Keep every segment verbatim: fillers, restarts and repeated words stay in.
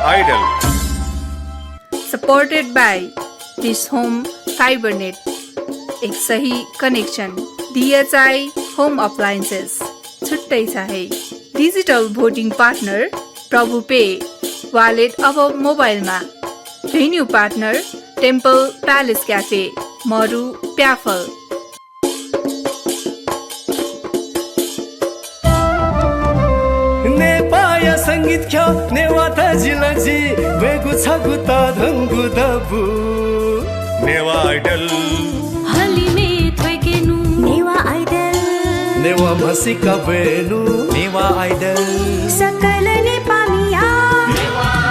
Idol। Supported by Dish Home Fibernet, एक सही कनेक्सन। डिएचआई होम अप्लायन्सेस, छुट्टै छ है। डिजिटल भोटिङ पार्टनर प्रभु पे, वालेट अब मोबाइलमा। Venue partner temple palace cafe, मरु प्याफल। नेपाःया संगीत ख्यः नेवाः तजिलजि ब्वयेगु छगू तःधंगु दबू। नेवाः आइडल। हलिमय् थ्वय्केनु। नेवाः आइडल। नेवाः म्हसीका ब्वयेनु। नेवाः आइडल। सकल नेपाःमिया। नेवाः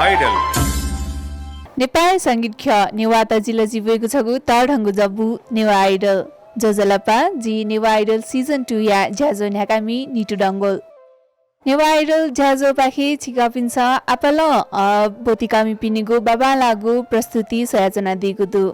आइडल। नेपाःया संगीत ख्यः नेवाः तजिलजि ब्वयेगु छगू तःधंगु दबू नेवाः आइडल। ज्वजलपा, जि नेवाः आइडल season two या ज्याझ्वः न्ह्याकामि नितु डंगोल। नेवाः आइडल ज्याझ्वःपाखे छिकपिन्सं आपालं, अ, ब्वतिकामिपिनिगु बांबांलाःगु प्रस्तुति स्वयाच्वनादीगु दु।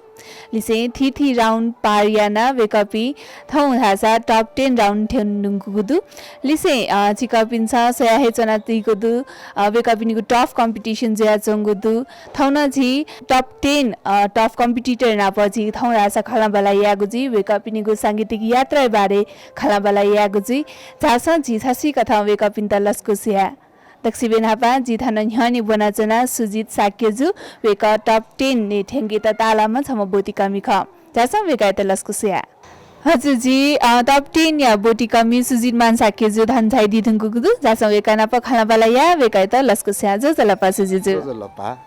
लिसें थीथी round पार यानाः वय्कःपिं थौं धाःसा top ten round थ्यंधुंकूगु दु। लिसें, अ, छिकपिन्सं स्वया हे च्वनादीगु दु, अ, वय्कःपिनिगु tough competition जुयाच्वंगु दु। थौं नं झी top ten, अ, tough competitor नाप झी थौं धाःसा खँल्हाबल्हा यायेगु जुइ, वय्कःपिनिगु सांगीतिक यात्राया बारे खँल्हाबल्हा यायेगु जुइ। झासँ झी छसिकथं वय्कःपिन्त लसकुस याये। दक्वसिबें न्हापां जि थन न्ह्यःने ब्वनाच्वना सुजित शाक्यजु, वय्कः top ten-य् थ्यंकेत ताःलाःम्ह छम्ह ब्वतिकामि खः। झासँ वय्कःयात लसकुस याये। हजुर, जि, अ, top ten-या ब्वतिकामि सुजित मान शाक्यजु थन झायादीधुंकूगु दु। झासँ वय्कः नाप खँल्हाबल्हा याये, वय्कःयात लसकुस याये। ज्वजलपा सुजितजु। ज्वजलपा।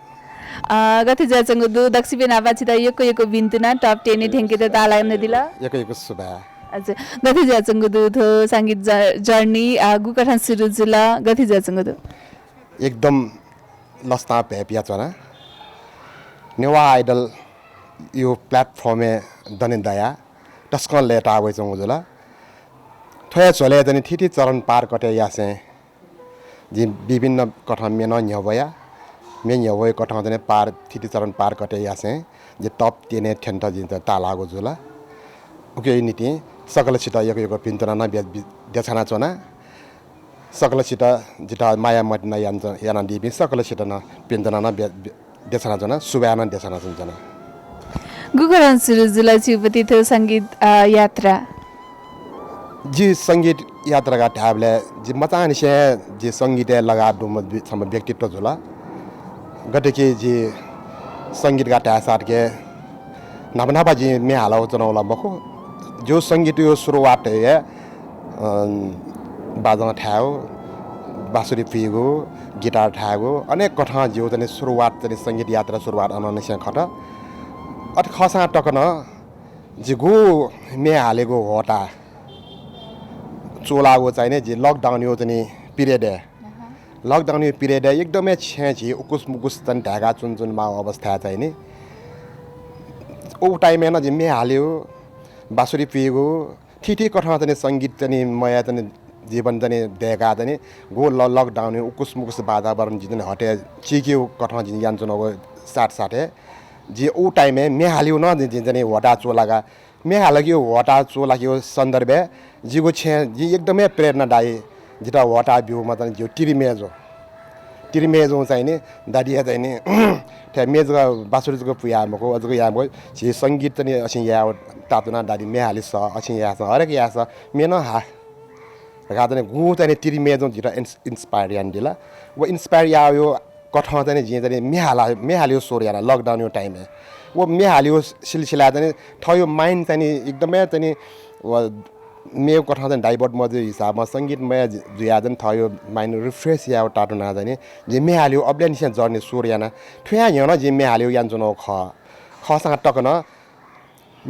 अ, गथे जुयाच्वंगु दु? दक्वसिबें न्हापां छितः यक्व यक्व भिन्तुना top ten-य् थ्यंकेत ताःलानादिल। यक्व यक्व सुभाय्। हजुर, गथे जुयाच्वंगु दु थ्व संगीत ज-, journey, अ, गुकथं सुरु जुल, गथे जुयाच्वंगु दु? एकदम लसतां भ्वय् पियाच्वना। नेवाः आइडल यो platform-य् दने दयाः तसकं लय्ताः वयाच्वंगु जुल। थ्वया झ्वलय् चाहिँ थीथी चरण पार कटे यासें जिं विभिन्न कथं म्ये नं न्ह्यब्वया। म्ये न्ह्यब्वया कथं चाहिँ पार, थीथी चरण पार कटे यासें जि top ten-य् थ्यनेत जिं ताःलाःगु जुल। उकिया निंतिं सकलसित यक्व यक्व भिन्तुना नं बे-, बे-, देछानाच्वना। सकलसित जितः माया मतिना याना-, यानादीपिं सकलसित नं भिन्तुना नं बे-, बे-, देछानाच्वना, सुभाय् नं देछानाच्वना। गुकथं सुरु जुल छिगु पति थ्व संगीत, अ, यात्रा? जि संगीत यात्राय् धायेबलय् जि मचांनिसें जि संगीतय् लगाव दुम्ह बि-, छम्ह व्यक्तित्व जुल। गथे कि जि संगीतय् धायेसाथं न्हापा न्हापा जिं म्ये हालाच्वनागु ला मखु। जिगु संगीतया सुरुवात हे, अ, बाजं थायेगु, बाँसुरी पुइगु, गिटार थायेगु, अनेक कथं जिगु चाहिँ सुरुवात चाहिँ संगीत यात्रा सुरुवात अनंनिसें खत। अथे खःसां तक नं जिगु म्ये हालेगु ह्वःताः च्वलाःगु चाहिँ नि जि lockdown-या चाहिँ नि period-य्। अहँ। Lockdown-या period-य् एकदमै छेँय् झी उकुस मुकुस चाहिँ धाय्का च्वनाच्वनाम्ह अवस्थाय् चाहिँ नि। उ time-य् नं जि म्ये हालेगु, बाँसुरी पुइगु, थीथी कथं चाहिँ नि संगीत चाहिँ नि मयाः चाहिँ नि जीवन चाहिँ नि दय्काः चाहिँ नि गु ल-, lockdown-या उकुस मुकुस वातावरण जि चाहिँ नि हटे चिकेगु कथं जि यानाच्वनागु साथ साथै जि उ time-य् म्ये हालेगु नं जि, जि चाहिँ नि ह्वःताः च्वलाका म्ये हालाकेगु ह्वःताः च्वलाकेगु सन्दर्भय् जिगु छेँय् जि एकदमै प्रेरणादायी जितः ह्वःताः ब्यूम्ह चाहिँ जिगु तिरिमय्जु। तिरिमय्जुं चाहिँ नि दादिया चाहिँ नि थ्व म्ये जक बाँसुरी जक पुयाः मखु, अ जक याः मखु, झी संगीत चाहिँ नि असिं यायेगु तातुना दादी म्ये हाले सँ, असिं याये सँ, हरेक याये सँ, म्ये नं हा धकाः चाहिँ नि गु चाहिँ नि तिरिमय्जुं जितः ins-, inspire यानादिल। व inspire याःगु कथं चाहिँ नि जिं चाहिँ नि म्ये हाला, म्ये हालेगु सुरु याना lockdown-या time-य्। व म्ये हालेगु सिलसिलाय् चाहिँ नि थःगु mind चाहिँ नि एकदमै चाहिँ नि व मेगु कथं चाहिँ divert मजुइगु हिसाबं संगीत मयाः जु-, जुयाः चाहिँ नि थःगु mind refresh यायेगु तातुना चाहिँ नि जिं म्ये हालेगु अबलय्निसें journey सुरु याना। थ्वया न्ह्यः नं जिं म्ये हालेगु यानाच्वनागु खः। खःसां तक नं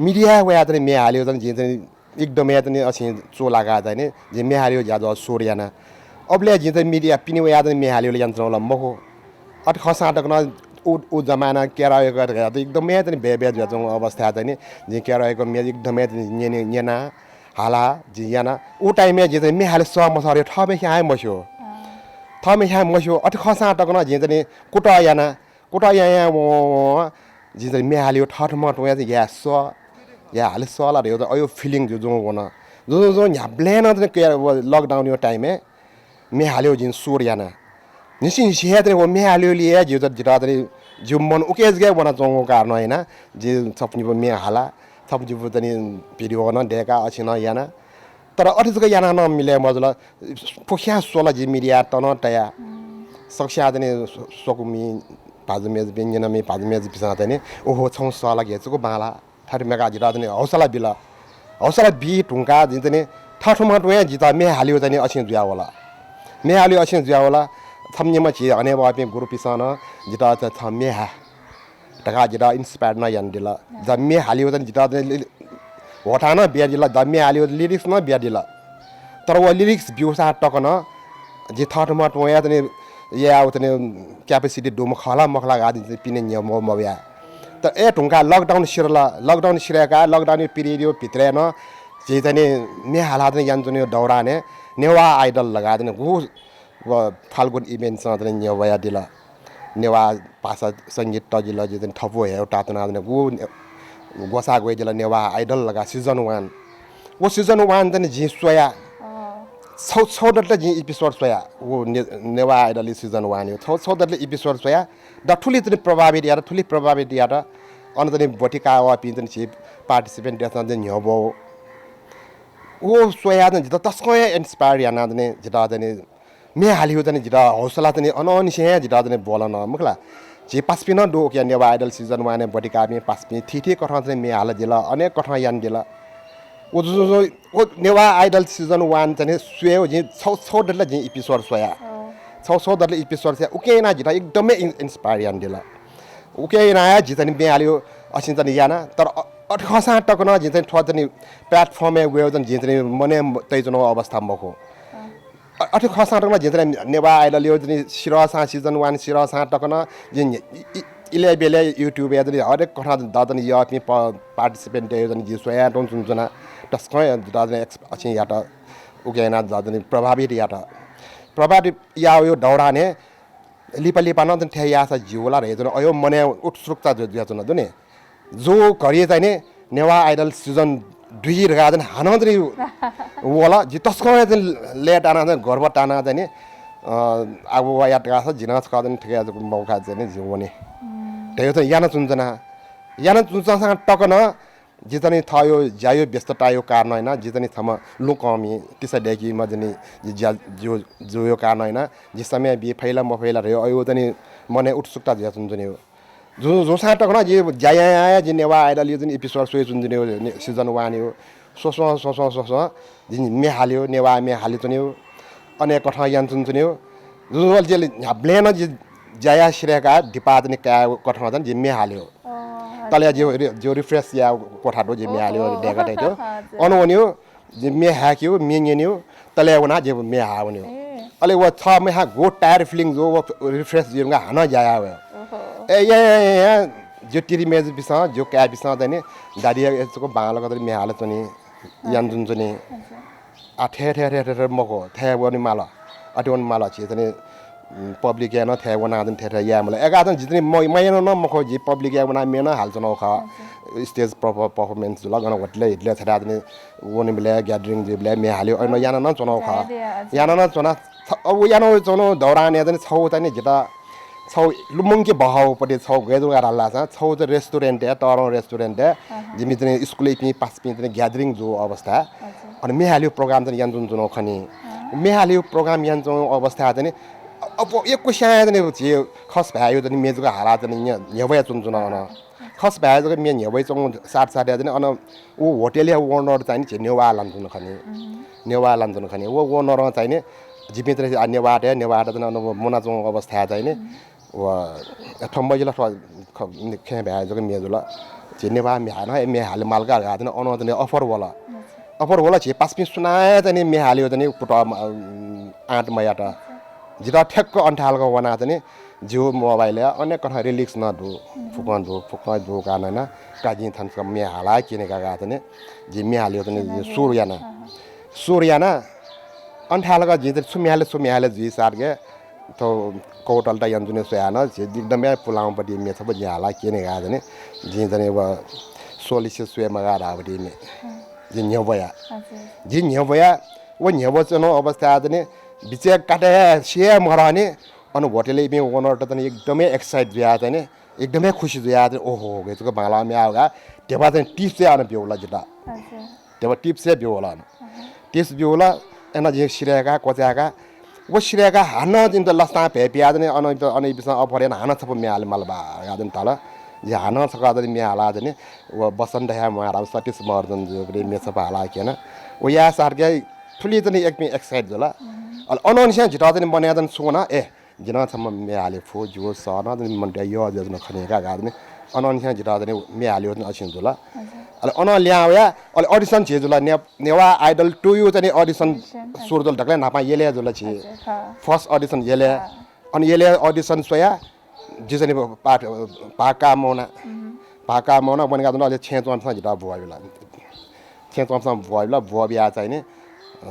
media-य् वयाः चाहिँ नि म्ये हालेगु चाहिँ नि जिं चाहिँ नि एकदमै चाहिँ नि असिं च्वलाकाः चाहिँ नि जिं म्ये हालेगु ज्याझ्वः सुरु याना। अबलय् जिं चाहिँ media पिने वयाः चाहिँ नि म्ये हालेगु यानाच्वनागु ला मखु। अथे खःसां तक नं उ, उ जमाना karaoke धकाः एकदमै चाहिँ नि बय् बय् जुयाच्वंगु अवस्थाय् चाहिँ नि जिं karaoke म्ये एकदमै चाहिँ नि न्यने, न्यना। हाला जिं याना। उ time-य् जिं चाहिँ म्ये हाले सः मसः धइगु थःम्हेस्यां हे मस्यू। थःम्हेस्यां मस्यू। अथे खःसां तक नं जिं चाहिँ कुतः याना। कुतः यां यां वं वं वं जिं चाहिँ म्ये हालेगु थःथम्हं तुं याये सः, याये हाले सः ला धइगु अय् feeling जुजुं वन। जुजुं जुजुं न्ह्याबलें नं चाहिँ क-, व lockdown-या time-य् म्ये हालेगु जिं सुरु याना। निसिं निसिं हे चाहिँ व म्ये हालेगुलिइ हे जितः, जितः चाहिँ जिगु मन उके जक वनाच्वंगु कारणं याना जिं छपु निपु म्ये हाला, छपु निपु चाहिँ video नं दय्का, अथे नं याना। तर अथे जक याना नं मिले मजुल। फुक्कस्यां स्वल जि media-य् नं तया। सकस्यां चाहिँ स्व-, स्वकुमि भाजु मय्जुपिं, न्यनामि भाजु मय्जुपिन्सं चाहिँ, "ओहो, छं सः ला गेचुकु बांलाः।" थथे धकाः जितः चाहिँ हौसला बिल। हौसला बी धुंकाः जिं चाहिँ थःथम्हं तुं हे जितः म्ये हालेगु चाहिँ अछिं जुयावल। म्ये हालेगु अछिं जुयावल। छम्ह निम्ह झी हनेबहःपिं गुरुपिन्सं नं जितः चाहिँ छ म्ये हाये धकाः जितः inspire नं यानादिल। जि म्ये हालेगु चाहिँ जितः चाहिँ लि-, ल्हातं नं बियादिल। जि म्ये हालेगु lyrics नं बियादिल। तर व lyrics ब्यूसां तक नं जि थःथम्हं तुं हे चाहिँ याये चाहिँ capacity दुम्ह खः ला मखु ला धकाः जिं पिने न्ह्यब्वया। तर अय् धुंकाः lockdown सिधल। Lockdown सिधय्काः lockdown-या period-या भित्रय् नं झी चाहिँ म्ये हालाः चाहिँ यानाच्वनीगु दौरानय् नेवाः Idol धकाः चाहिँ गु व फाल्गुन events-नं चाहिँ न्ह्यब्वयादिल। नेवाः भाषा संगीत तजिलजि चाहिँ थपु हे तातुना चाहिँ गु ग्वसाः ग्वयादिल नेवाः Idol धकाः season one। व season one चाहिँ जिं स्वया। छौ छौ दतले जिं episode स्वया। व ने-, नेवाः Idol season one-या छौ छौ दतले episode स्वया। द थुलि चाहिँ प्रभावित यात, थुलि प्रभावित यात। अन चाहिँ ब्वति काः वःपिं चाहिँ झी participant-यात चाहिँ न्ह्यब्वः। व स्वयाः चाहिँ जितः तसकं हे inspire यानाः चाहिँ जितः चाहिँ म्ये हालेगु चाहिँ जितः हौसला चाहिँ अनंनिसें हे जितः चाहिँ ब्वलन, मखु ला। झी पासापिं नं दु उकिया नेवाः Idol season one-य् ब्वति काःपिं पासापिं थीथी कथं चाहिँ म्ये हालादिल, अनेक कथं यानादिल। व जु-, जु-, जु-, व नेवाः Idol season one चाहिँ स्वयेगु जिं छौ छौ दतले जिं episode स्वया। छौ छौ दतले episode स्वया। उकिं यानाः जितः एकदमै इन-, inspire यानादिल। उकिं यानाः हे जि चाहिँ म्ये हालेगु अछिं चाहिँ याना। तर अ-, अथे खःसां तक नं जिं चाहिँ थ्व चाहिँ platform-य् वयेगु चाहिँ जिं चाहिँ मनय् तयाच्वनागु अवस्था मखु। अ-, अथे खःसां तक नं जिं चाहिँ नेवाः Idol-या चाहिँ सिधःसां season one सिधःसां तक नं जिं इ-, इ-, इलय् ब्यलय् YouTube-य् चाहिँ हरेक कथं दतन यःपिं प-, participant-या चाहिँ जिं स्वयां तुं च्वना। तसकं दतन ex-, अछिं यात। उकिं यानाः दतन प्रभावित यात। प्रभावित याःगु दौरानय् लिपा लिपा नं चाहिँ थथे याःसा ज्यू ला धयाच्वना। अय् मनय् उत्सुकता जुयाच्वना दुने। जु घरि चाहिँ नि नेवाः Idol season दुई धकाः चाहिँ हानं चाहिँ वल। जि तसकं चाहिँ लय् तानाः चाहिँ गर्व तानाः चाहिँ नि, अ, आगु वया धकाः जि नं छकः चाहिँ थुकिया मौका चाहिँ नि जि वने। धयाः चाहिँ यानाच्वनाच्वना। यानाच्वनाच्वनासां तक नं जि चाहिँ नि थःगु ज्याया व्यस्तताया कारणं यानाः जि चाहिँ नि छम्ह लुँ कःमि तिसा दय्कीम्ह चाहिँ नि जि ज्या-, ज्यू, ज्यूया कारणं यानाः जि समय बी फइ ला मफइ ला धयाः अय् चाहिँ नि मनय् उत्सुकता जुयाच्वनाच्वना। जु-, जूसां तक नं जि ज्या यां यां जि नेवाः Idol-या चाहिँ episode स्वयाच्वनाच्वना नि season one-या। स्वस्वं, स्वस्वं, स्वस्वं जिं म्ये हालेगु, नेवाः म्ये हालाच्वनागु, अनेक कथं यानाच्वनाच्वनागु। जु-, जु-, जि न्ह्याबलें नं जि ज्या याये सिधय्काः दिपा चाहिँ नि कायेगु कथं चाहिँ नि जि म्ये हालेगु। अँ, तले जि रि-, जि refresh यायेगु कोठा दु, जि म्ये हालेगु दय्का तयातःगु। अन वनेगु, जि म्ये हायेकेगु, म्ये न्यनेगु, तले वनाः जि म्ये हाः वनेगु। अले व छम्ह म्ये हाः गु tired feeling जू, व refresh जुइधुंकाः हानं ज्या याये वये। ए, या, या, या, या, जि तिरि मय्जुपिसं, जि काय्पिसं चाहिँ नि दादी यचुक बांलाक चाहिँ नि म्ये हालाच्वनी, यानाच्वनाच्वनी। आ, थथे, थथे, थथे, थथे मखु, थथे वने माल, अथे वने माल, झी चाहिँ नि, उम्, public-य् नं थथे वनाः चाहिँ नि थथे, थथे याये माल। एका चाहिँ नि जि चाहिँ नि म-, मयाना नं मखु, जि public-य् वनाः म्ये नं हालाच्वनागु खः। Stage perf-, performance जुल, गन होटलय् हिटलय् छथाय् चाहिँ नि वनेबलय्, gathering जुइबलय् म्ये हालेगु, अन याना नं च्वनागु खः। याना नं च्वना, छ-, अब याना च्वनागु दौरानय् चाहिँ नि छगू चाहिँ नि जितः छगू लुमंके बहःगु पति छगू गय् जुल धाःसा, छगू चाहिँ restaurant-य्, तःधंगु restaurant-य्, जिमि चाहिँ नि स्कुलय् इपिं पासापिं चाहिँ नि gathering जूगु अवस्था। अन म्ये हालेगु program चाहिँ नि यानाच्वनाच्वनागु खनी। म्ये हालेगु program यानाच्वनागु अवस्था चाहिँ नि, अब यक्वस्यां चाहिँ नि झी खस भाय्‌या चाहिँ नि म्ये जक हालाः चाहिँ नि न्ह्यब्वयाच्वनाच्वना अन। खस भाय्‌या जक म्ये न्ह्यब्वयाच्वंगु साथसाथय् चाहिँ नि अन व होटलया owner चाहिँ नि झी नेवाः लानाच्वन खनी। नेवाः लानाच्वन खनी। व owner-ं चाहिँ नि जिपिं चाहिँ आ नेवाःत, नेवाःत चाहिँ नि अन व मुनाच्वंगु अवस्थाय् चाहिँ नि व थ्व मजिल थ्व ख-, खँय् भाय्‌या जक म्ये जुल। झी नेवाः म्ये हानं, ए, म्ये हाले माल का धकाः चाहिँ नि अन चाहिँ नि offer वल। Offer वल, झी पासापिं सुनां हे चाहिँ नि म्ये हालेगु चाहिँ नि कुतः म-, आँट मयात। जितः ठ्याक्क अन थाय् लाक वनाः चाहिँ नि जिगु मोबाइलय् अनेक कथं lyrics नं दु, फुक्कं दु, फुक्कं दु का नं ना, का जिं थन छकः म्ये हाला क्यने का का तने, जिं म्ये हालियो तने, जिं सुरु याना। सुरु याना, अन थाय् लक जिं तने छु म्ये हाले, छु म्ये हाले जुइ सारके, थ्व कौतलता यन्त्रुने स्वयाः नं, झी एकदमै पुलांपट्टि म्ये छपु जिं हाला क्यने का तने, जिं तने व सोलिसे स्वये मगाः धाःपट्टि म्ये। जिं न्ह्यब्वया। हजुर। जिं न्ह्यब्वया, व न्ह्यब्वच्वनु अवस्थाय् तने, बिचय् काटे हे सिये मरहने, अन होटलय् इपिं owner त तने एकदमै excite जुयाः तने, एकदमै खुसी जुयाः तने, ओहो, गय् जक बांलाः म्ये हाः का, ध्यबा तने tips हे अन ब्यूला जितः। हजुर। ध्यबा tips हे ब्यूला अन। अहँ। Tips ब्यूला, अन जिं सिधय्का, क्वचाय्का, व सिधय्का हानं जिमित लसतां भ्वय् पियाः तने, अन, अन इपिसं offer याना हानं छपु म्ये हाले माल बा, धकाः तने धाल। जिं हानं छकः तने म्ये हाला तने, व बसन्त धाःम्ह, सतीश महर्जन जुयाः म्ये छपु हाला क्यना। व याः सारके थुलि तने इपिं excite जुल। अले अनंनिसें जितः तने मनय् तने छु वना, ए, जि नं छम्ह म्ये हाले फु, जिगु सः नं तने मनय् यः जुयाच्वन खनी का धकाः तने अनंनिसें जितः तने म्ये हालेगु तने असिं जुल। हजुर। अले अनं लिहां वया, अले audition झी जुल, ने-, नेवाः Idol two यु तने audition सुरु जुल, दकलय् न्हापां यलय् जुल झी। हजुर, हँ। First audition यलय्। हँ। अन यलय् audition स्वया, जि तने पा-, भाग काः मवना। भाग काः मवना, वनेका च्वना, अले छेँय् च्वंपिसं जितः ब्वःबिल। छेँय् च्वंपिसं ब्वःबिल, ब्वःबियाः चाहिँ नि,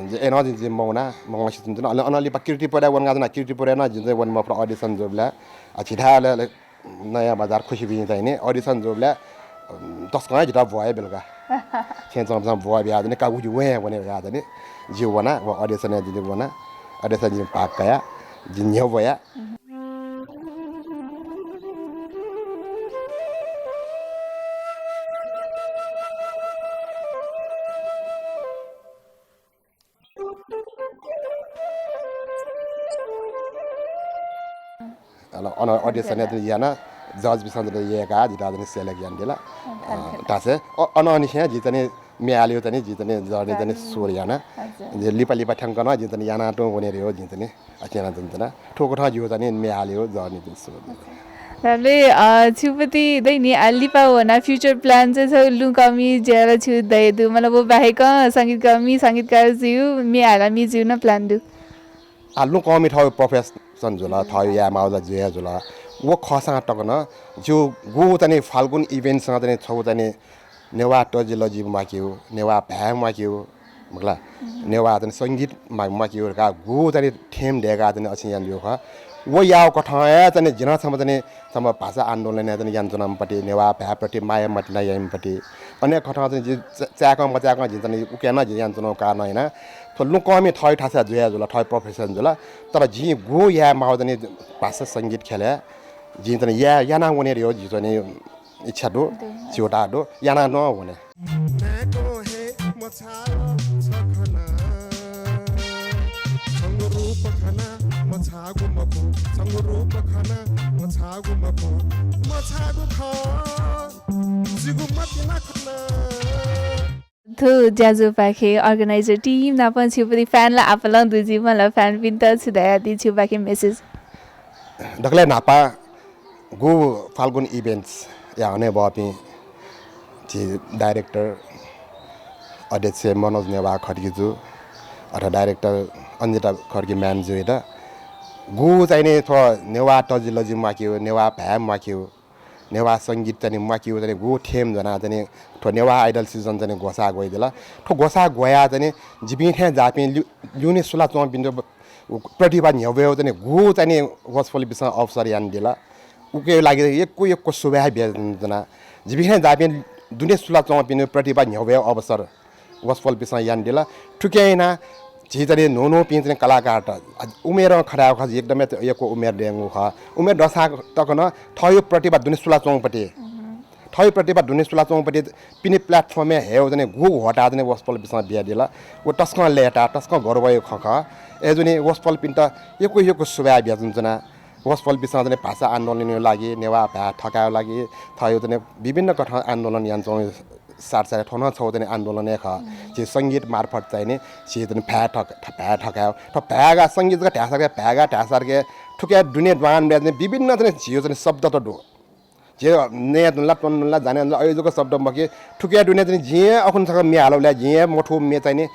जि अनं जि, जि मवना, मवंसे च्वना। अले अनं लिपा कीर्तिपुरय् वनेका च्वना, कीर्तिपुरय् नं जिं चाहिँ वने मफुत audition जूबलय्। आ, झीथाय् अले, अले नयाँ बजार खुसिबिं चाहिँ नि audition जूबलय्, तसकं हे जितः ब्वःबिल का। छेँय् च्वंपिसं ब्वःबियाः चाहिँ नि, का गुजि वने, वने धकाः चाहिँ नि, जि वना, व audition य् जि वना, audition जिं भाग कया, जि न्ह्यब्वया। अन audition याना, judge पिसं चाहिँ नि यय्काः जितः चाहिँ नि select यानादिल। अ, धाःसा अ, अनंनिसें जि चाहिँ नि म्ये हालेगु चाहिँ नि, जि चाहिँ नि journey चाहिँ नि सुरु याना। हजुर। जि लिपा लिपा थ्यंक नं जि चाहिँ नि याना तुं वने रे हो, जि चाहिँ नि अथे याना तुं च्वना। थुकथं जिगु चाहिँ नि म्ये हालेगु journey चाहिँ सुरु। हजुर। धाःबलय्, अ, छिगु पति दइ नि, अ, लिपा वना future plan चाहिँ छगू लुँकःमि जुयाः ला छिगु दइ दु, मतलब व बाहेक संगीतकर्मी, संगीतकार जुइगु, म्ये हालामि जुइगु नं plan दु? आ, लुँकःमि थःगु profession जुल, थःगु याये माःगु ला जुया जुल। व खःसां तक नं जिगु चाहिँ नि फाल्गुन Events नं चाहिँ नि छगू चाहिँ नि नेवाः तजिलजि म्वाकेगु, नेवाः भाय् म्वाकेगु, मखु ला, नेवाः चाहिँ नि संगीत म्वा-, म्वाकेगु धकाः गुगु चाहिँ नि theme दय्काः चाहिँ नि अथे यानाजुइगु खः। व याःगु कथं हे चाहिँ नि जि नं छम्ह चाहिँ नि, छम्ह भाषा आन्दोलनय् चाहिँ नि यानाच्वनाम्ह पति, नेवाः भाय् प्रति माया मतिना याइम्ह पति। अनेक कथं चाहिँ नि जि चा-, चाय्कं मचाय्कं जिं चाहिँ नि उकिं नं जिं यानाच्वनागु कारणं यानाः थ्व लुँकःमि थःगु थासय् जुया जुल, थःगु profession जुल। तर जिं गुगु याये माःगु चाहिँ नि भाषा संगीत ख्यलय् जिं चाहिँ नि या-, याना वने रे हो, जिगु चाहिँ नि इच्छा दु, हजुर। च्यूताः दु, याना नं वने। नाय्कं हे मछाः छ खना, छंगु रूप खना मछाःगु मखु, छंगु रूप खना मछाःगु मखु, मछाःगु खः जिगु मतिना खना। थ्व ज्याझ्वःपाखें organizer team नाप छिगु पति fan ला आपालं दु जुइमाल, fanपिन्त छु धयादी छिगु पाखें message? दकलय् न्हापां गुगु फाल्गुन Events या हनेबहःपिं झी director अध्यक्ष मनोज नेवाः खड्गीजु अथवा director अन्जिता खड्गी ma'am जुयात गुगु चाहिँ नि थ्व नेवाः तजिलजि म्वाकेगु, नेवाः भाय् म्वाकेगु, नेवाः संगीत चाहिँ नि म्वाकेगु चाहिँ नि गुगु theme ज्वनाः चाहिँ नि थ्व नेवाः Idol season चाहिँ नि ग्वसाः ग्वयादिल। थ्व ग्वसाः ग्वयाः चाहिँ नि जिपिं थें जाःपिं ल्यु-, ल्यूने सुलाच्वंपिन्त प्रतिभा न्ह्यब्वयेगु चाहिँ नि गुगु चाहिँ नि वसपोलपिसं अवसर यानादिल। उकिया लागि यक्व यक्व सुभाय् बियाच्वना। जिपिं थें जाःपिं दुने सुलाच्वंपिन्त प्रतिभा न्ह्यब्वयेगु अवसर वसपोलपिसं यानादिल। थुकिं यानाः झी चाहिँ नि न्हून्हूपिं चाहिँ नि कलाकारत, अ, उमेरं खँ धायेगु खः, एकदमै यक्व उमेर दयेगु खः। उमेर दःसां तक नं थःगु प्रतिभा दुने सुलाच्वंपति, थःगु प्रतिभा दुने सुलाच्वंपति पिने platform-य् हयेगु चाहिँ नि गुगु ह्वःताः चाहिँ नि वसपोलपिसं बियादिल। व तसकं लय्ताः, तसकं गर्वया खँ खः। अय्जूगुलिं वसपोलपिन्त यक्व यक्व सुभाय् बियाच्वना। वसपोलपिसं चाहिँ नि भाषा आन्दोलनया लागि, नेवाः भाय् थकायेगु लागि, थःगु चाहिँ नि विभिन्न कथं आन्दोलन यानाच्वंगु साथ साथै थ्व नं छगू चाहिँ नि आन्दोलन हे खः। झी संगीत मार्फत चाहिँ नि झी चाहिँ नि भाय् थक-, भाय् थकायेगु। थ्व भाय् का संगीत का धाय्सारके, भाय् का धाय्सारके, थुकिया दुने दुहां चाहिँ नि विभिन्न चाहिँ नि झीगु चाहिँ नि शब्दत दु। झी नये धुन ला, त्वने धुन ला, जाने धुन ला, अय् जक शब्द मखु। थुकिया दुने चाहिँ नि जिं हे अखुन्हु छकः म्ये हालाबलय् जिं हे मथूगु म्ये चाहिँ नि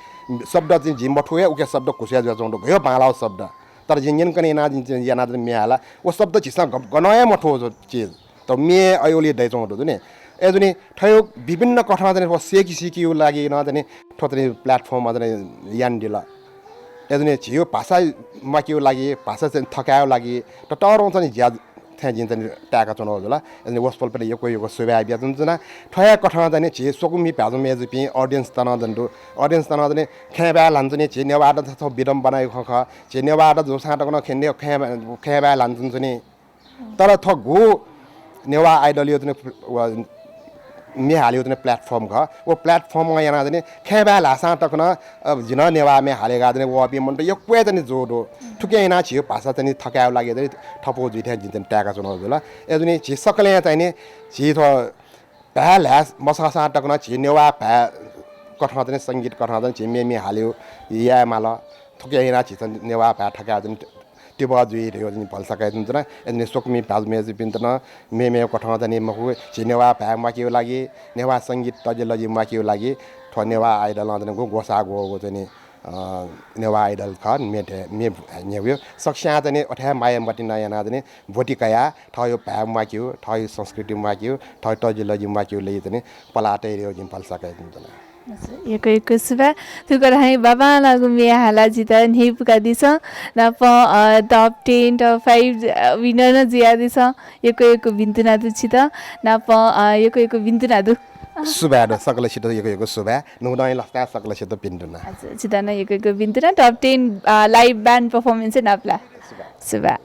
शब्द चाहिँ नि जिं मथूगु हे उकिया शब्द घुस्वया जुयाच्वंगु दु। गय् बांलाःगु शब्द। तर जिं न्यंकने याना, जिं याना चाहिँ म्ये हाला। व शब्द झीसं ग-, गनं हे मथ्व व चिज। त म्ये अय्‌वलि दइच्वंगु दु नि। अय्‌जूगुलिं थ्व विभिन्न कथं चाहिँ व सेकी सीकिया लागि नं चाहिँ थ्व चाहिँ platform चाहिँ यानादिल। अय्‌जूगुलिं झीगु भाषा म्वाकेया लागि, भाषा चाहिँ थकायेया लागि ततःधंगु चाहिँ ज्या थें जिं चाहिँ ताय्‌का च्वनागु जुल। अय्‌जूगुलिं वसपोलपिन्त यक्व यक्व सुभाय् बियाच्वनाच्वना। थ्व हे कथं चाहिँ झी स्वकुमि भाजु मय्‌जुपिं audience त नं चाहिँ दु। Audience त नं चाहिँ खँय् बाय् ल्हानाच्वनी, झी नेवाःत थ्व विडम्बनाया खँ खः। झी नेवाःत जूसां तक नं खँय्, खँय्, खँय् बाय् ल्हानाच्वनाच्वनी। तर थ्व गु नेवाः Idol या चाहिँ व म्ये हालेया चाहिँ platform खः। व platform यानाः चाहिँ खँय् बाय् ल्हाःसां तक नं, अ, जिं नं नेवाः म्ये हाले धकाः चाहिँ वःपिं मनूत यक्व हे चाहिँ जूगु दु। थुकिं यानाः झीगु भाषा चाहिँ थकायेया लागि चाहिँ थपु जुइ थें जिं चाहिँ ताय्‌का च्वनागु जुल। अय्‌जूगुलिं झी सकलें चाहिँ झी थ्व भाय् ल्हाये मसःसां तक नं झी नेवाः भाय् कथं चाहिँ संगीत कथं चाहिँ झी मेमेगु हालेगु याये माल। थुकिं यानाः झी चाहिँ नेवाः भाय् थकायेगु चाहिँ तिबः जुइ धयागु चाहिँ भलसा कयाच्वनाच्वना। अय्‌जूगुलिं स्वकुमि भाजु मय्‌जुपिन्त नं मेमेगु कथं चाहिँ मखु, झी नेवाः भाय् म्वाकेया लागि, नेवाः संगीत तजिलजि म्वाकेया लागि थ्व नेवाः Idol नं चाहिँ गु ग्वसाः ग्वःगु चाहिँ, अ, नेवाः Idol खः, म्ये, म्ये न्ह्यब्वया। सकसियां चाहिँ अथे हे माया मतिना यानाः चाहिँ ब्वति कयाः थःगु भाय् म्वाकेया, थःगु संस्कृति म्वाकेया, थःगु तजिलजि म्वाकेया लागि चाहिँ पलाः तये धयागु जिं भलसा कयाच्वनाच्वना। यक्व यक्व सुभाय्। थुकथं बांलाःगु म्ये हालाः झीत न्ह्यइपुकादिसँ। नापं, अ, top ten, top five, अ, winner नं जुयादिसँ। यक्व यक्व भिन्तुना दु छित। नापं, अ, यक्व यक्व भिन्तुना दु। सुभाय् दु, सकलसित यक्व यक्व सुभाय्। न्हूदँया लसताय् सकलसित भिन्तुना। हजुर, छित नं यक्व यक्व भिन्तुना। Top ten, अ, live band performance नापलाः। सुभाय्। सुभाय्।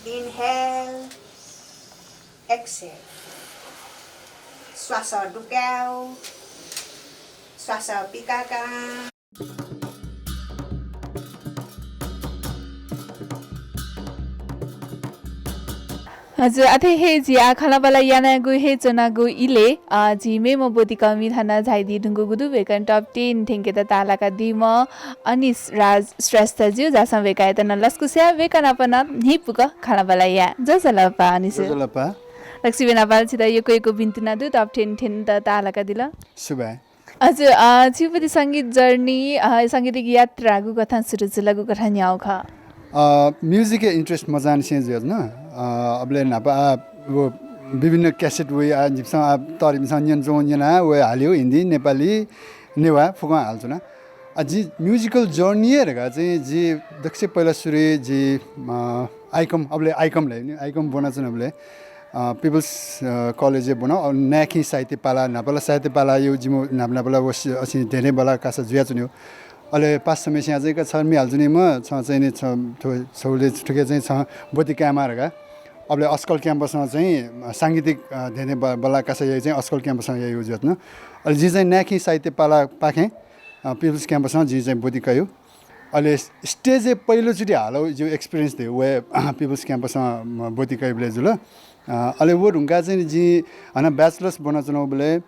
Inhale, exhale। श्वास दुकाय्, श्वास पिकाकाः। हजुर, अथे हे झी आः खँल्हाबल्हा यानागु हे च्वनागु इलय्, अ, झी मेम्ह ब्वतिकःमि थन झायादी धुंकूगु दु। वय्‌कलं top ten थ्यंकेत ताःलाकादीम्ह अनिश राज श्रेष्ठज्यू, झासँ वय्‌कःयात नं लसकुस याये। वय्‌कः नाप नं न्ह्यइपुक खँल्हाबल्हा याये। ज्वजलपा अनिश। ज्वजलपा। रक्सी बेनापाल, छित यक्व यक्व भिन्तुना दु, top ten थ्यनेत ताःलाकादिल। सुभाय्। हजुर, अ, छिगु संगीत journey, अ, सांगीतिक यात्रा गुकथं सुरु जुल, गुकथं न्ह्याः खः? अ, music-य् interest मचांनिसें जुयाच्वन। अ, अबलय् न्हापा, अ, व विभिन्न cassette वइ, अ, जिमिसं, अ, तःधिमिसं न्यनाच्वंगु न्यनाः व हालेगु हिन्दी, नेपाली, नेवाः फुक्कं हालाच्वना। अ, जि musical journey हे धकाः चाहिँ जि दक्वसिबें पहिला सुरुइ जि, अ, आइकम, अबलय् आइकम धाइ नि, आइकम ब्वनाच्वनाबलय्, अ, People's, अ, College-य् ब्वन, अ, नाय्‌खिं साहित्य पाला, न्हापा ला साहित्य पालाया जिमि न्हापा न्हापा ला व सि-, अ, सि-, धेंधें बल्लाः कासा जुयाच्वनीगु। अले पासा छम्हेसियां चाहिँ का छ म्ये हालाच्वनीम्ह, छं चाहिँ नि छ, थ्व, छगू ले थुके चाहिँ छं ब्वति कायेमाः धकाः। अबलय् अस्कल campus-ं चाहिँ, अ, सांगीतिक, अ, धेंधें ब-, बल्लाः कासा याइ चाहिँ अस्कल campus-ं याइगु जुयाच्वन। अले जिं चाहिँ नाय्‌खिं साहित्य पालापाखें, अ, People's Campus-ं जिं चाहिँ ब्वति कयागु। अले stage-य् पहिलोचोटि हालागु जिगु experience धइगु व हे People's Campus-ं, म, ब्वति कयाबलय् जुल। अ, अले व धुंकाः चाहिँ जिं हानं bachelors ब्वनाच्वनागुबलय्,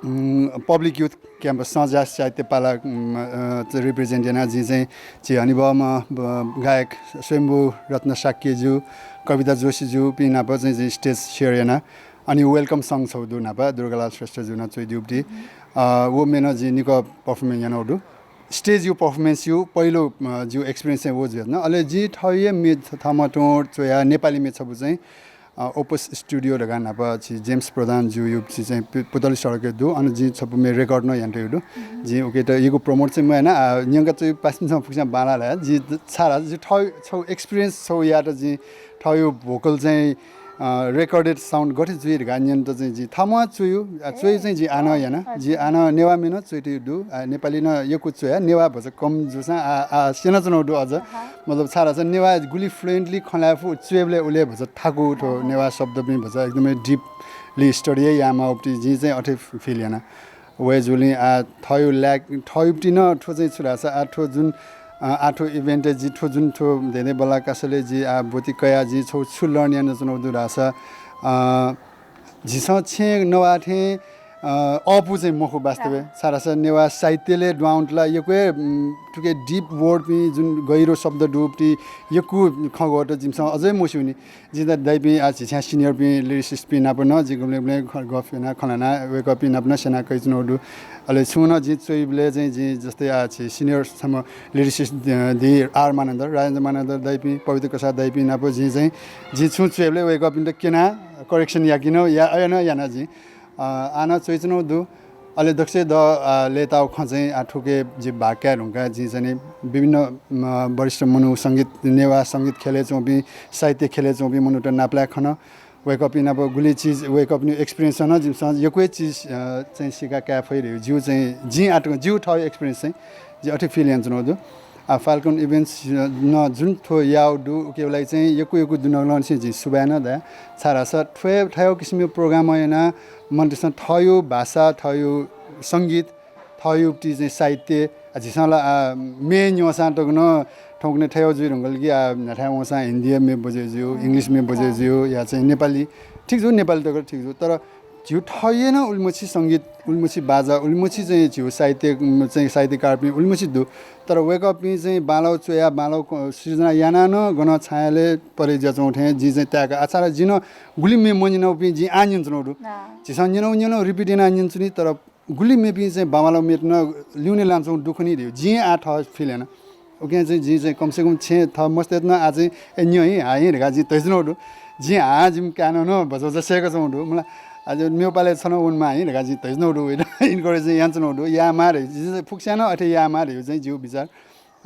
उम्, Public Youth Campus, संझ्याः साहित्य पाला, उम्, अ, represent यानाः जिं चाहिँ झी हनेबहःम्ह, ब-, गायक स्वयम्भू रत्न शाक्यज्यू, कविता जोशीज्यूपिं नाप चाहिँ जिं stage share याना। अनि welcome song छगू दु न्हापा, दुर्गालाल श्रेष्ठज्यूं नं च्वयादीगु दु। अ, व म्ये नं जिं निकः performance यानागु दु। Stage-या performance-या पहिलो, अ, जिगु experience चाहिँ व जुयाच्वन। अले जिं थःगु हे म्ये थ-, थःम्हं तुं च्वयाः नेपाली म्ये छपु चाहिँ, अ, Opus Studio धकाः न्हापा झी जेम्स प्रधानज्यूया झी चाहिँ पु-, पुतली सडकय् दु। अन जिं छपु म्ये record नं यानातयागु दु। जिं उकियात इगु promote चाहिँ मयाना, आ, न्यंका च्वइपिं पासापिन्सं फुक्कसिनं बांलाः ला। जिं छाय् धाःसा जिं थःगु छगू experience छगू यायेत जिं थःगु vocal चाहिँ, अ, recorded sound गथे जुइ धकाः न्यनेत चाहिँ जिं थःम्हं च्वयागु, अ, च्वयागु चाहिँ जिं हानं याना। जिं हानं नेवाः म्ये नं च्वयातयागु दु, अ, नेपाली नं यक्व च्वया, नेवाः भचा कम जूसां आ, आ, स्यनाच्वनागु दु अझ। मतलब छाय् धाःसा नेवाः गुलि fluently खँ ल्हाये फु, च्वयेबलय् उलि भचा थाकु थ्व नेवाः शब्दपिं भचा एकदमै deeply study हे यायेमाःगु पति जिं चाहिँ अथे feel याना। वय् जुलिं आः थःयु ल्याक, थःयुपिं नं थ्व चाहिँ छु धाःसा आः थ्व जुन, अ, आः थ्व event-य् जि थ्व जुन थ्व धेंधेंबल्लाः कासलय् जि आः ब्वति कयाः जिं छगू छु learn यानाच्वनागु दु धाःसा, अ, झीसं छेँ नवाः थें, अ, अःपु चाहिँ मखु वास्तवय्। छाय् धाःसा नेवाः साहित्यलय् दुहां वनेत ला यक्व हे, उम्, थुके deep word-पिं जुन गहिरो शब्द दुपिं यक्व खँ गःत जिमिसं अझै मस्यूनि। जिं त दाइपिं आः झीथाय् senior-पिं lyricist-पिं नाप नं जिं गुबलें गुबलें खँ गफ याना खँ ल्हाना वय्कःपिं नाप नं स्यना कयाच्वनागु दु। अले छुं नं जिं च्वइबलय् चाहिँ जिं जस्तै आः झी senior छम्ह lyricist, अ, दी आर मानन्धर, राजेन्द्र मानन्धर दाइपिं, पवित्र कसाः दाइपिं नाप जिं चाहिँ जिं छुं च्वयेबलय् वय्कःपिन्त क्यना correction याके नं या, अय् नं याना जिं। अ, आः नं च्वइच्वनागु दु। अले दकलय् द, अ, लय्ताःगु खँ चाहिँ आः थुके जि बाः काये धुंकाः जिं चाहिँ नि विभिन्न, म, वरिष्ठ मनू, संगीत, नेवाः संगीत ख्यलय् च्वंपिं, साहित्य ख्यलय् च्वंपिं मनूत नापलाये खन। वय्कःपिं नाप गुलि चिज, वय्कःपिनिगु experience नं जिमिसं यक्व हे चिज, अ, चाहिँ सीका काये फइ धइगु जिगु चाहिँ, जिं आः तकं जिगु थःगु experience चाहिँ जिं अथे feel यानाच्वनागु दु। आ, Falcon Events, अ, नं जुन थ्व याःगु दु, उकिया लागि चाहिँ यक्व यक्व दुनुगलंनिसें जिं सुभाय् नं दया। छाय् धाःसा थ्व, थ्व किसिमया program यानाः मनूतय्सं थःयु भाषा, थःयु संगीत, थःयुपिं चाहिँ साहित्य, आ, झीसं ला, आ, म्ये न्यंसां तक नं थौंकन्हय् थथे जुइ धुंकल कि, आ, न्हाथाय् वंसां हिन्दीया म्ये बजय् जुइ, English म्ये बजय् जुइ, या चाहिँ नेपाली, ठीक जू, नेपाली तक ठीक जू, तर झीगु थःयु नं उलिमछि संगीत, उलिमछि बाजा, उलिमछि चाहिँ झीगु साहित्य, उम्, चाहिँ साहित्यकारपिं उलिमछि दु। तर वय्कःपिं चाहिँ बांलाःगु च्वयाः, बांलाःगु क-, सृजना यानाः नं गनं छाय् परे जुयाच्वंगु थें जिं चाहिँ ताय्का। आ, छाय् धाःसा जिं नं गुलि म्ये मन्यनापिं जिं आः न्यनाच्वनागु दु। झीसं न्यनागु न्यनागु repeat यानाः न्यनाच्वनी, तर गुलि मेपिं चाहिँ बांबांलाःगु म्येत नं ल्यूने लानाच्वंगु दु खनी धइगु जिं आः थः feel याना। उकिं चाहिँ जिं चाहिँ कम से कम छेँ थः मस्तय्त नं आः चाहिँ, ए, न्यँ हिँ, हाः हिँ धकाः जिं धयाच्वनागु दु। जिं हाः जिमि काय्नं नं भचा भचा सय्काच्वंगु दु। मला, आः मेगु पालय् छ नं वनेमाः हिँ धकाः जिं धयाच्वनागु दु, वयात encourage यानाच्वनागु दु। यायेमाः धइगु, जिं चाहिँ फुक्कसियां नं अथे यायेमाः धइगु चाहिँ जिगु बिचार।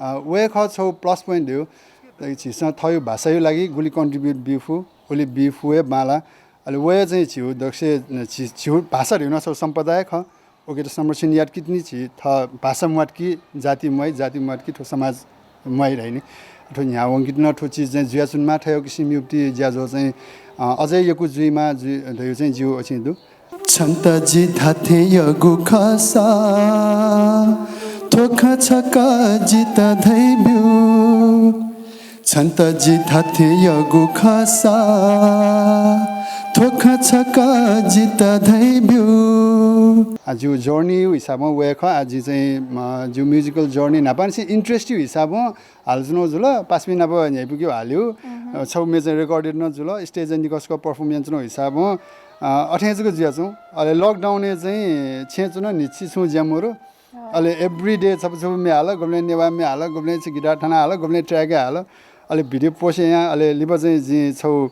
अ, व हे खः छगू plus point धइगु। झीसं थःयु भाषायु लागि गुलि contribute बी फु, उलि बी फु हे बांलाः। अले व हे चाहिँ झीगु दकलय् झी, झीगु भाषा धइगु नं छगू सम्पदा हे खः। उकियात संरक्षण यात कि तिनि झी थः भाषा म्वात कि जाति म्वाइ, जाति म्वात कि थ्व समाज म्वाइ धाइ नि। थ्व न्ह्यावंकेत नं थ्व चिज चाहिँ जुयाच्वनेमाः, थ्व किसिमयुपिं ज्याझ्वः चाहिँ, अ, अझै यक्व जुइमाः जुइ धइगु चाहिँ जिगु अछिं दु। छन्त जि धात्थें यःगु खःसा, थ्व खँ छकः जितः धयाब्यु। छन्त जि धात्थें यःगु खःसा, थ्व खँ छकः जितः धयाब्यु। आ, जिगु journey हिसाबं व हे खः। आ, जि चाहिँ, अ, जिगु musical journey न्हापांनिसें interest हिसाबं हालाच्वनागु जुल, पासापिं नाप न्ह्याइपुकेगु हाल्यो। अ, छगू म्ये चाहिँ recorded नं जुल, stage-य् निकः स्वकः perform यानाच्वनागु हिसाबं, अ, अथें जक जुयाच्वं। अले lockdown-य् चाहिँ छेँ च्वन, न्हिच्छि छुं ज्या मरु। अले every day छपु छपु म्ये हाल, गुबलें नेवाः म्ये हाल, गुबलें छि guitar थना हाल, गुबलें track हाल। अले video post यां, अले लिपा चाहिँ जिं छगू,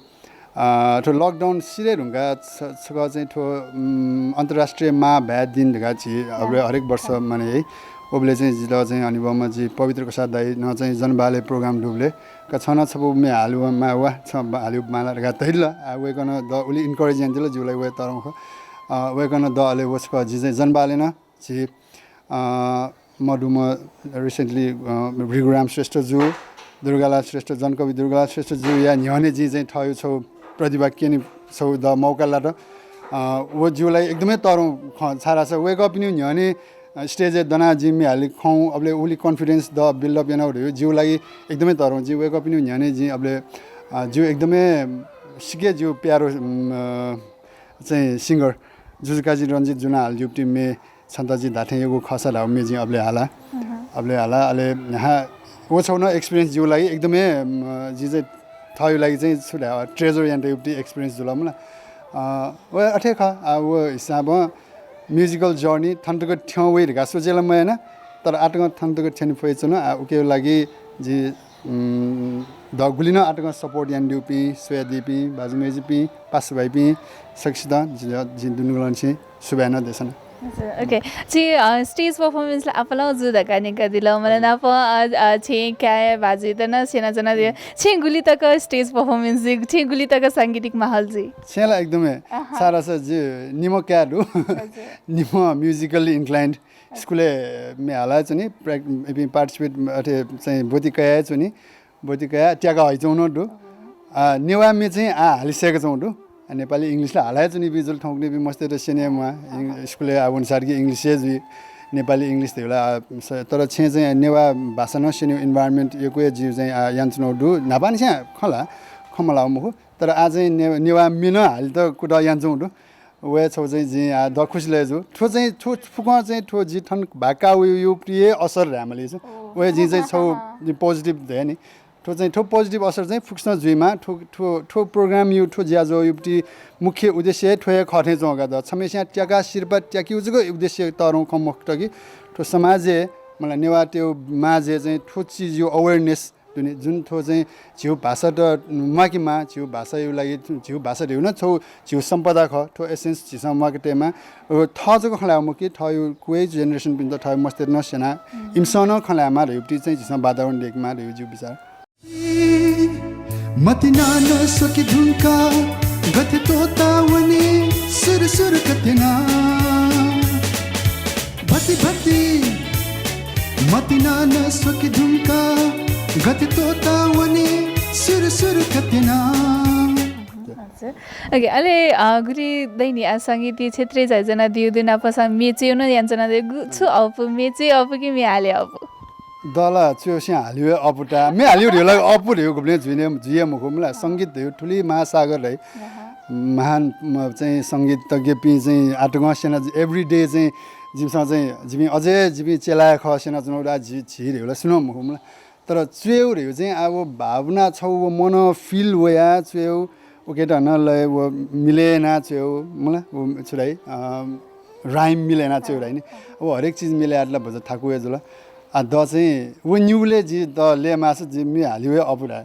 अ, थ्व lockdown सिधये धुंकाः छ-, छकः चाहिँ थ्व, उम्, अन्तर्राष्ट्रिय मां भाय् दिन धकाः झी हरेक वर्ष माने याइ। उबलय् चाहिँ जितः चाहिँ हनेबहःम्ह जि पवित्र कसाः दाइ नं चाहिँ जनबहालय् program दुबलय्, "का छं नं छपु म्ये हालेमाः वा, छं बा-, हाले माला" धकाः धयादिल। आ, वय्कलं द उलि encourage यानादिल, जिगु लागि व हे तःधंगु खः। अ, वय्कलं द अले व छकः जि चाहिँ जनबहालय् नं झी, अ, मदुम्ह recently, अ, भृगुराम श्रेष्ठ जु, दुर्गालाल श्रेष्ठ, जनकवि दुर्गालाल श्रेष्ठ जुया न्ह्यःने जिं चाहिँ थःयु छगू प्रतिभा क्यने छगू द मौका लात। अ, व जिगु लागि एकदमै तःधंगु खः, छाय् धाःसा वय्कःपिनिगु न्ह्यःने, अ, stage-य् दनाः जिं म्ये हाले खं, अबलय् उलि confidence द build up यानागु धइगु जिगु लागि एकदमै तःधंगु। जिं वय्कःपिनिगु न्ह्यःने जिं अबलय्, अ, जिगु एकदमै सिक्क जिगु प्यारो, उम्, अ, चाहिँ singer जुजुकाजी रञ्जित जुं हालादीगु म्ये छन्त जि धात्थें यःगु खःसा धाःगु म्ये जिं अबलय् हाला। अबलय् हाला, अले न्हापा व छगू नं experience जिगु लागि एकदमै, अ, जिं चाहिँ थःयु लागि चाहिँ छु धाये, treasure यानातयागु experience जुल मला। अ, व अथे खः, आ, व हिसाबं musical journey थन तक थ्यं वइ धकाः सोचे ला मयाना, तर आः तकं थन तक थ्यने फयाच्वन। आ, उकिया लागि जि, उम्, द गुलि नं आः तकं support यानादीपिं, स्वयादीपिं, बाजु मय्जुपिं, पासा भाइपिं, सकसितं जि, जिं दुनुगलंनिसें सुभाय् नं देछाना। हजुर, OK। छि, अ, stage performance ला आपालं जू धकाः न्यंकादिल। मला नाप, अ, अ, छेँ काय् भाजुइत नं स्यनाच्वनादिल। छेँ गुलि तक stage performance जुइ, छेँ गुलि तक सांगीतिक माहौल जुइ? छेँ ला एकदमै। छाय् धाःसा जि निम्ह काय् दु। हजुर। निम्ह musically inclined। स्कुलय् म्ये हालाच्वनी, प्राक-, इपिं participate अथे चाहिँ ब्वति कयाच्वनी। ब्वति कयाः त्याका हइच्वंगु नं दु। आ, नेवाः म्ये चाहिँ आः हाले सय्काच्वंगु दु। नेपाली English ला हालाय् च्वनीपिं जुल, थौंकन्हय्‌पिं मस्तय्‌त स्यने हे म्वाः। इङ-, स्कुलय् आः वनेसारकि English हे जुइ, नेपाली English धइगु ला, आ, स-, तर छेँय् चाहिँ नेवाः भाषा नं स्यनेगु environment यक्व हे जिं चाहिँ, आ, यानाच्वनागु दु। न्हापांनिसें खँ ल्हाः, खँ मल्हाःगु मखु, तर आः चाहिँ ने-, नेवाः म्ये नं हालेत कुतः यानाच्वनागु दु। व हे छगू चाहिँ जिं, आ, दक्व खुसि लय् जू। थ्व चाहिँ, थ्व फुक्कं चाहिँ थ्व जि थन भाका वयु, युपति हे असर धायेमाली छु। व हे जिं चाहिँ छगू जिं positive धया नि। थ्व चाहिँ, थ्व positive असर चाहिँ फुक्कसितं जुइमा। थ्व, थ्व, थ्व program यु, थ्व ज्याझ्वः युपति मुख्य उद्देश्य हे थ्व हे खः थें च्वं का द। छम्हेस्यां त्याका सिरपाः त्याकिउ जक उद्देश्य तःधं खँ मखुत कि थ्व समाजय्, मला नेवाःतय् समाजय् चाहिँ थ्व चिजयु awareness दुने, जुन थ्व चाहिँ झीगु भाषात म्वाकेमा, झीगु भाषायु लागि, झीगु भाषा धइगु नं छगू झीगु सम्पदा खः, थ्व essence झीसं म्वाके तयेमा। अ, थः जक खँ ल्हायेगु मखु कि, थःयु क्वय् generation पिन्त, थःयु मस्तय्‌त नं स्यना, इमिसं नं खँ ल्हायेमा धइगु चाहिँ झीसं वातावरण दयेकेमा धइगु जिगु विचार। मतिना न स्वके धुंका, गथे तोता वने, सुरु सुरु कथेना। भति भति, मतिना न स्वके धुंका, गथे तोता वने, सुरु सुरु कथेना। हजुर। OK, अले, अ, गुलि दइनि, आ, संगीत क्षेत्रय् झायाच्वनादिउ दु, नापसं म्ये च्वयु नं यानाच्वनादिउ, गु-, छु अःपु, म्ये च्वये अःपु कि म्ये हाले अःपु? दला च्वयु स्वयां हालेउ हे अःपु ता। म्ये हालेउ धइगु ला अःपु धइगु गुबलें जुइने, जुइया मखु मला। संगीत धइगु थुलि महासागर है। महान, म, चाहिँ संगीतज्ञपिं चाहिँ आतकं स्यना, everyday चाहिँ जिमिसं चाहिँ जिपिं अझै जिपिं चेलाया खः स्यनाच्वनागु ला झी, झी धइगु ला सुनं मखु मला। तर च्वयु धइगु चाहिँ अब भावना छगू व मनं feel वया च्वयु, उकेत नं लय व मिले याना च्वयु, मला, व छु धाइ, अ, rhyme मिले याना च्वयु धाइ नि। अब हरेक चिज मिले यात ला भचा थाकु हे जुल। आ, द चाहिँ व निगुले जि द ले मास जि म्ये हालेउ हे अःपु धाइ।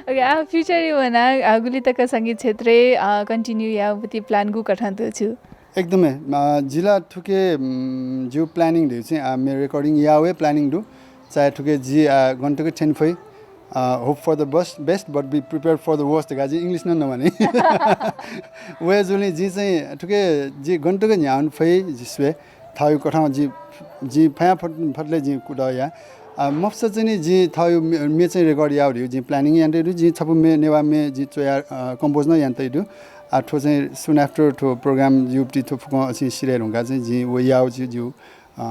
OK, आ, future यु वना, आ, गुलि तक संगीत क्षेत्रय्, आ, continue याउ पति plan गुकथं दु छु? एकदमै, अ, जि ला थुके, उम्, जिउ planning धइगु चाहिँ, आ, म्ये recording याउ हे planning दु। चाहे थुके जि, आ, गन तक थ्यने फइ, आ, hope for the best, best, but be prepared for the worst धकाः जि English नं नवाने। व हे जुलिं जि चाहिँ थुके जि गन तक न्ह्यावन फइ जि स्वये। थःयु कथं जि, जि फया फत-, फतले जि कुतः या। आ, मफुसा चाहिँ नि जि थःयु म्ये, म्ये चाहिँ record याउ धइगु जि planning याना तइ दु। जि छपु म्ये, नेवाः म्ये जि च्वया, अ, compose नं याना तइ दु। आ, थ्व चाहिँ soon after थ्व program युपति थ्व फुक्कं असिं सिधये धुंका चाहिँ जि व याउ जि, जिउ अ,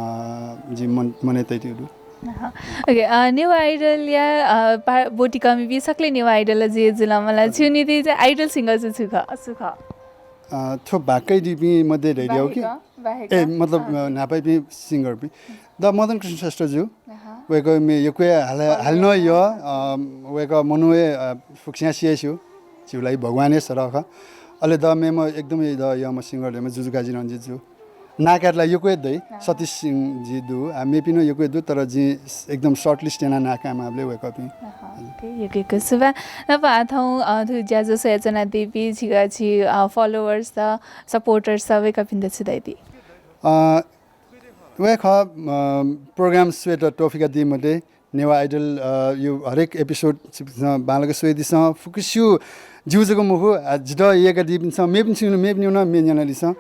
जि मन, मनय् तइतयु दु। अहँ। OK, अ, नेवाः Idol या, अ, पा-, ब्वति कःमिपिं सकलें नेवाः Idol जुइ जुल मला। हजुर। छिउ निंतिं चाहिँ idol singer चाहिँ छु खः, छु खः? अ, थ्व भाकय् दुपिं मध्ये धयादिउ कि? बाहेक, बाहेक। ए, मतलब, अँ। अ, न्हापायापिं singerपिं। द मदन कृष्ण श्रेष्ठ जु। अहँ। वय्कः म्ये यक्व हे हाले, हाले नं यः, अ, वय्कः मनू हे, अ, फुक्कसियां सियास्यू। जिउ लागि भगवान हे सदः खः। अले द मेम्ह एकदम द यःम्ह singer धयाम्ह जुजुकाजी रंजित जु। नां कायेत ला यक्व हे दइ, अँ। सतीश सिंह जी दु, आ, मेपिं नं यक्व हे दु, तर जिं एकदम shortlist यानाः नां कायेमाःबलय् वय्कःपिं। अहँ, OK, यक्व यक्व सुभाय्। नाप आः थौं, अ, थ्व ज्याझ्वः स्वयाच्वनादीपिं छिगु छि, अ, followers त, supporters त, वय्कःपिन्त छु धयादी? अ, वय्कः, अ, program स्वयेत त्वःफिकादी मते, नेवाः Idol, अ, यु हरेक episode छिपिन्सं बांलाक स्वयादिसँ। फुक्कसिउ जिउ जक मखु, आ, जितः यय्कादीपिन्सं मेपिन्सं, मेपिनिउ नं म्ये न्यनादिसँ।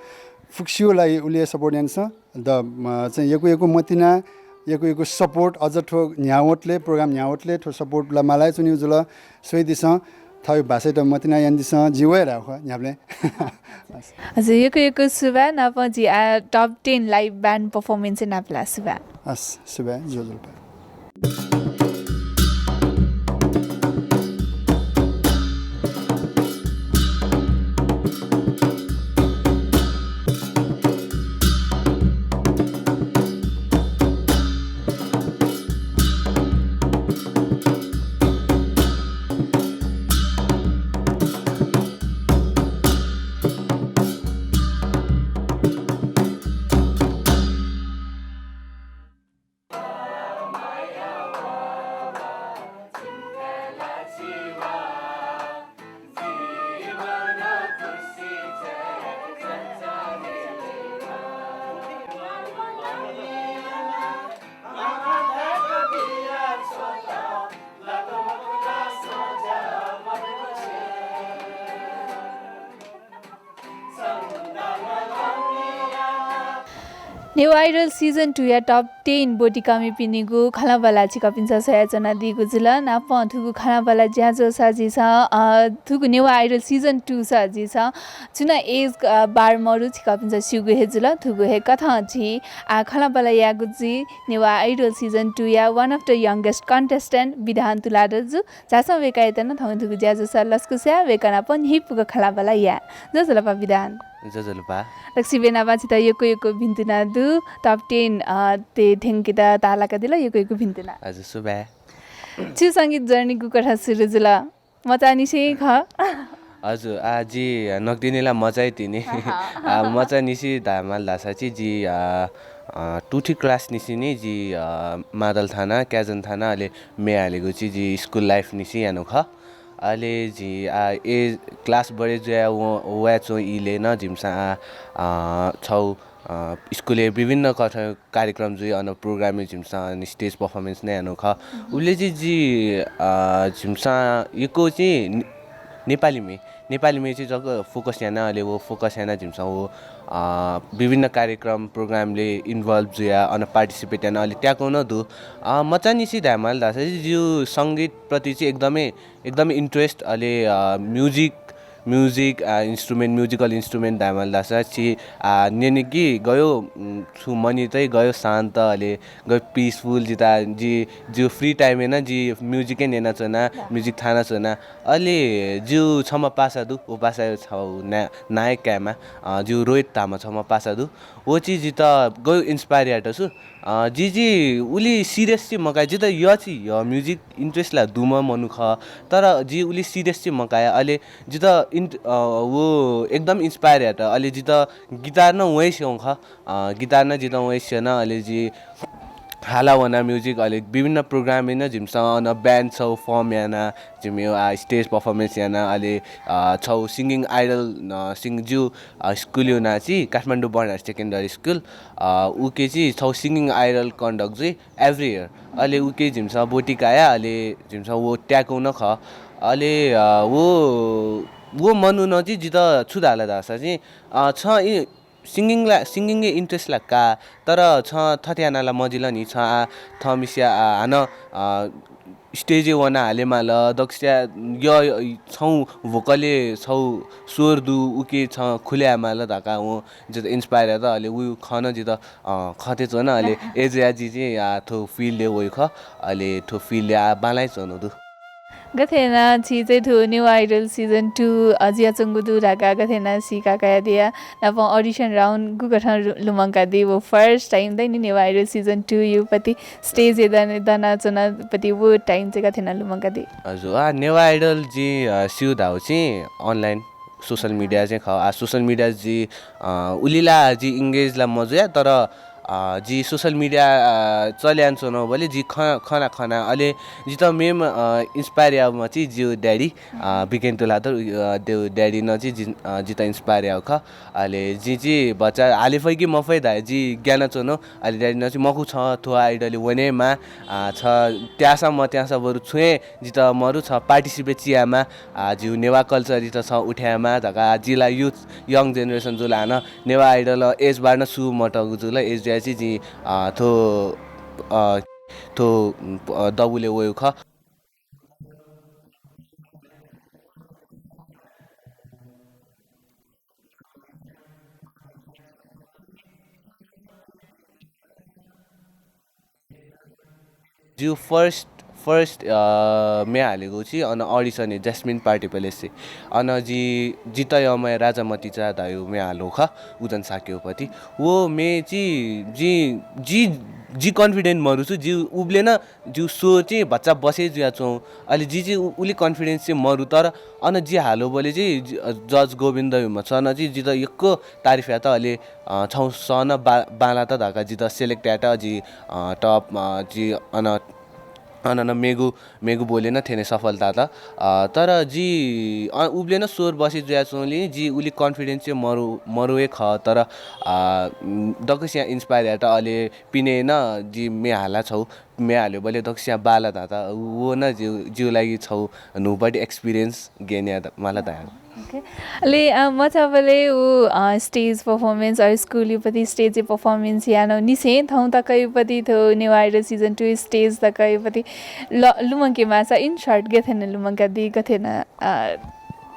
फुक्कसिउ लागि उलि हे support यानादिसँ। द, अ, चाहिँ यक्व यक्व मतिना, यक्व यक्व support, अझ थ्व न्ह्यावतले, program न्ह्यावतले थ्व support ला मालाय् च्वनिउ जुल। स्वयादिसँ, थःयु भाषायात मतिना यानादिसँ, जिउ हे धायेगु खः न्ह्याबलें। हजुर, यक्व यक्व सुभाय्, नापं झी आः top ten live band performance नापलाः सुभाय्। हस्, सुभाय्, ज्वजलपा। नेवाः आइडल season two या top ten ब्वति कामिपिनिगु खँल्हाबल्हा छिकपिन्सं स्वयाच्वनादीगु जुल। नापं थुगु खँल्हाबल्हा ज्याझ्वलय् झीसं, अ, थुगु नेवाः आइडल season two स झीसं छुं नं age, अ, bar मरु छिकपिन्सं स्यूगु हे जुल। थुगु हे कथं झी आः खँल्हाबल्हा यायेगु जुइ नेवाः आइडल season two या one of the youngest contestant विधान तुलाधर जु। झासँ वय्कःयात नं थौं थुगु ज्याझ्वलय् लसकुस याये, वय्कः नाप न्ह्यइपुक खँल्हाबल्हा याये। ज्वजलपा विधान। ज्वजलपा। दकसिबय् नाप छितः यक्व यक्व भिंतुना दु। Top ten, अ, तय् थ्यंकेत ताःलाकादिल, यक्व यक्व भिंतुना। हजुर, सुभाय्। छिगु संगीत journey गुकथं सुरु जुल? मचांनिसें खः। हजुर, आः जि नकतिनि ला मचाया तिनि। आः, मचांनिसें धायेमाल धाःसा चाहिँ जि, अ, अ, two three class निसें नि जि, अ, मादल थाना, क्याजन थाना, अले म्ये हालेगु चाहिँ जि school life निसें यानागु खः। अले जि आः ए class बढे जुया व-, वयाच्वं इलय् नं जिमिसं आः, अ, छौ, अ, school य् विभिन्न कथं कार्यक्रम जुइ, अन program य् जिमिसं अनि stage performance नं यानागु खः। उबलय् चाहिँ जि, अ, जिमिसं यक्व चाहिँ ने-, नेपाली म्ये, नेपाली म्ये चाहिँ जक focus याना, अले व focus याना जिमिसं व, अ, विभिन्न कार्यक्रम program लय् involve जुया, अन participate याना, अले त्याकु नं दु। अ, मचांनिसें धायेमाल धाःसा चाहिँ जिगु संगीत प्रति चाहिँ एकदमै एकदम interest, अले, अ, music, music, अ, instrument, musical instrument धायेमाल धाःसा छि, अ, न्यने कि गयो, उम्, छु मनितै गयो शान्त, अले गयो peaceful जिता, जि, जिगु free time य् नं जि music य् न्यनाच्वना, music थानाच्वना। अले जिगु छम्ह पासा दु, व पासा छौ ना-, नायक कायेमा, अ, जिगु रोहित धाःम्ह छम्ह पासा दु। व चाहिँ जितः गयो inspire यात छु। अ, जि, जि उलि serious चाहिँ मकाइ, जितः यः चाहिँ यः music interest ला दुम्ह मनू खः, तर जि उलि serious चाहिँ मकाइ। अले जितः int-, अ, व एकदम inspire यात। अले जितः guitar नं वये स्यं खः, अ, guitar नं जितः वये स्यन। अले जि हाला वना music, अले विभिन्न program य् नं जिमिसं अन band छौ form याना, जिमि, आ, stage performance याना, अले, आ, छौ singing idol, अ, sing-, जिउ, अ, school यु नां चाहिँ काठमाडौँ बर्नर्ड secondary school, अ, उके चाहिँ छौ singing idol conduct जुइ every year। अले उके जिमिसं ब्वति काया, अले जिमिसं व त्याकु नं खः। अले, अ, व, व मनुनं चाहिँ जितः छु धाल धाःसा चाहिँ, अ, छ इ-, singing ला, singing य् interest ला का, तर छ थथे याना ला मजिल नि, छ आ, थःमिसिया आ, हानं, अ, stage य् वना हालेमाल, दक्वसिया य-, य-, छौ vocal य् छौ स्वर दु, उके छ खुले यायेमाल धकाः वं जितः inspire यात। अले उ खँ नं जितः, अ, खँ थें च्वन। अले अय् जुया जि चाहिँ आ, थ्व field य् वयु खः, अले थ्व field य् आ, बांलाइ च्वनु दु। गथे याना छि चाहिँ थ्व नेवाः आइडल season two, अ, जुयाच्वंगु दु धकाः गथे याना सीका कयादिया? नापं audition round गुकथं लु-, लुमंकादी? व first time दइ नि नेवाः आइडल season two यु पति stage य् दन-, दनाच्वना पति व time चाहिँ गथे याना लुमंकादी? हजुर, आ, नेवाः आइडल जि, अ, स्यू धाउ चाहिँ online social media चाहिँ खः। आ, social media जि, अ, उलिला जि engage ला मजुया, तर अ, जि social media, अ, चले यानाच्वनाबलय् जि ख-, खना खना, अले जितः मेम्ह, अ, inspire याःम्ह चाहिँ जिउ daddy, अ, बिकेन तुलाधर, अ, द्यउ daddy नं चाहिँ जि, अ, जितः inspire याउ खः। अले जि चाहिँ भचा हाले फइ कि मफइ धाये जि ग्यानाच्वनु। अले daddy नं चाहिँ मखु छ थ्व आइडल य् वनेमा, अ, छ त्यासा मत्यासा बरु छुं हे जितः मरु छ participate चियामा, आ, जिउ नेवाः culture जितः छ उठ्यायेमा धकाः जिला youth, young generation जुल हानं नेवाः आइडल age bar नं सु मतःगु जुल। age जुया चाहिँ जि, आ, थ्व, आ, थ्व, आ, दबुले वयु खः। जिउ first, first, अ, म्ये हालेगु छि अन audition हे Jasmine Party Palace से। अन जि, जितः यःम्ह राजा मतिचा धायु म्ये हालो खः, उजन साक्यौपति। वो म्ये छि जि, जि, जि confident मरु छु, जिउ उबले न जिउ स्वर छि भचा बसे जुया च्वं। अले जि छि उ-, उलि confidence छि मरु, तर अन जि हालो बले छि जि-, अ, judge गोविन्द हुमा सन छि जितः यक्व तारिफ यात, अले अ, छौ सन बा-, बांलात धकाः जितः select यात, जि, अ, top, अ, जि अन, अन न मेगु, मेगु बोले न थेने सफलता त। अ, तर जि, अ, उबले न स्वर बसे जुया च्वंलि जि उलि confidence चाहिँ मरु, मरुए खः, तर, अ, दकसिया inspire यात, अले पिने न जि म्ये हाला छौ, म्ये हाल्यो बले दकसिया बाला धात, वो न जिउ, जिउ लागि छौ न्हूपटि experience gain यात, मला धाया। OK। अले, अ, मचाबलय् उ, अ, stage performance, अ, school युपति stage performance याना निसें थौं तक युपति थ्व Newah Idol season two stage तक युपति ल-, लुमंके माःसा, in short, गथे न लुमंकादी, गथे न, अ,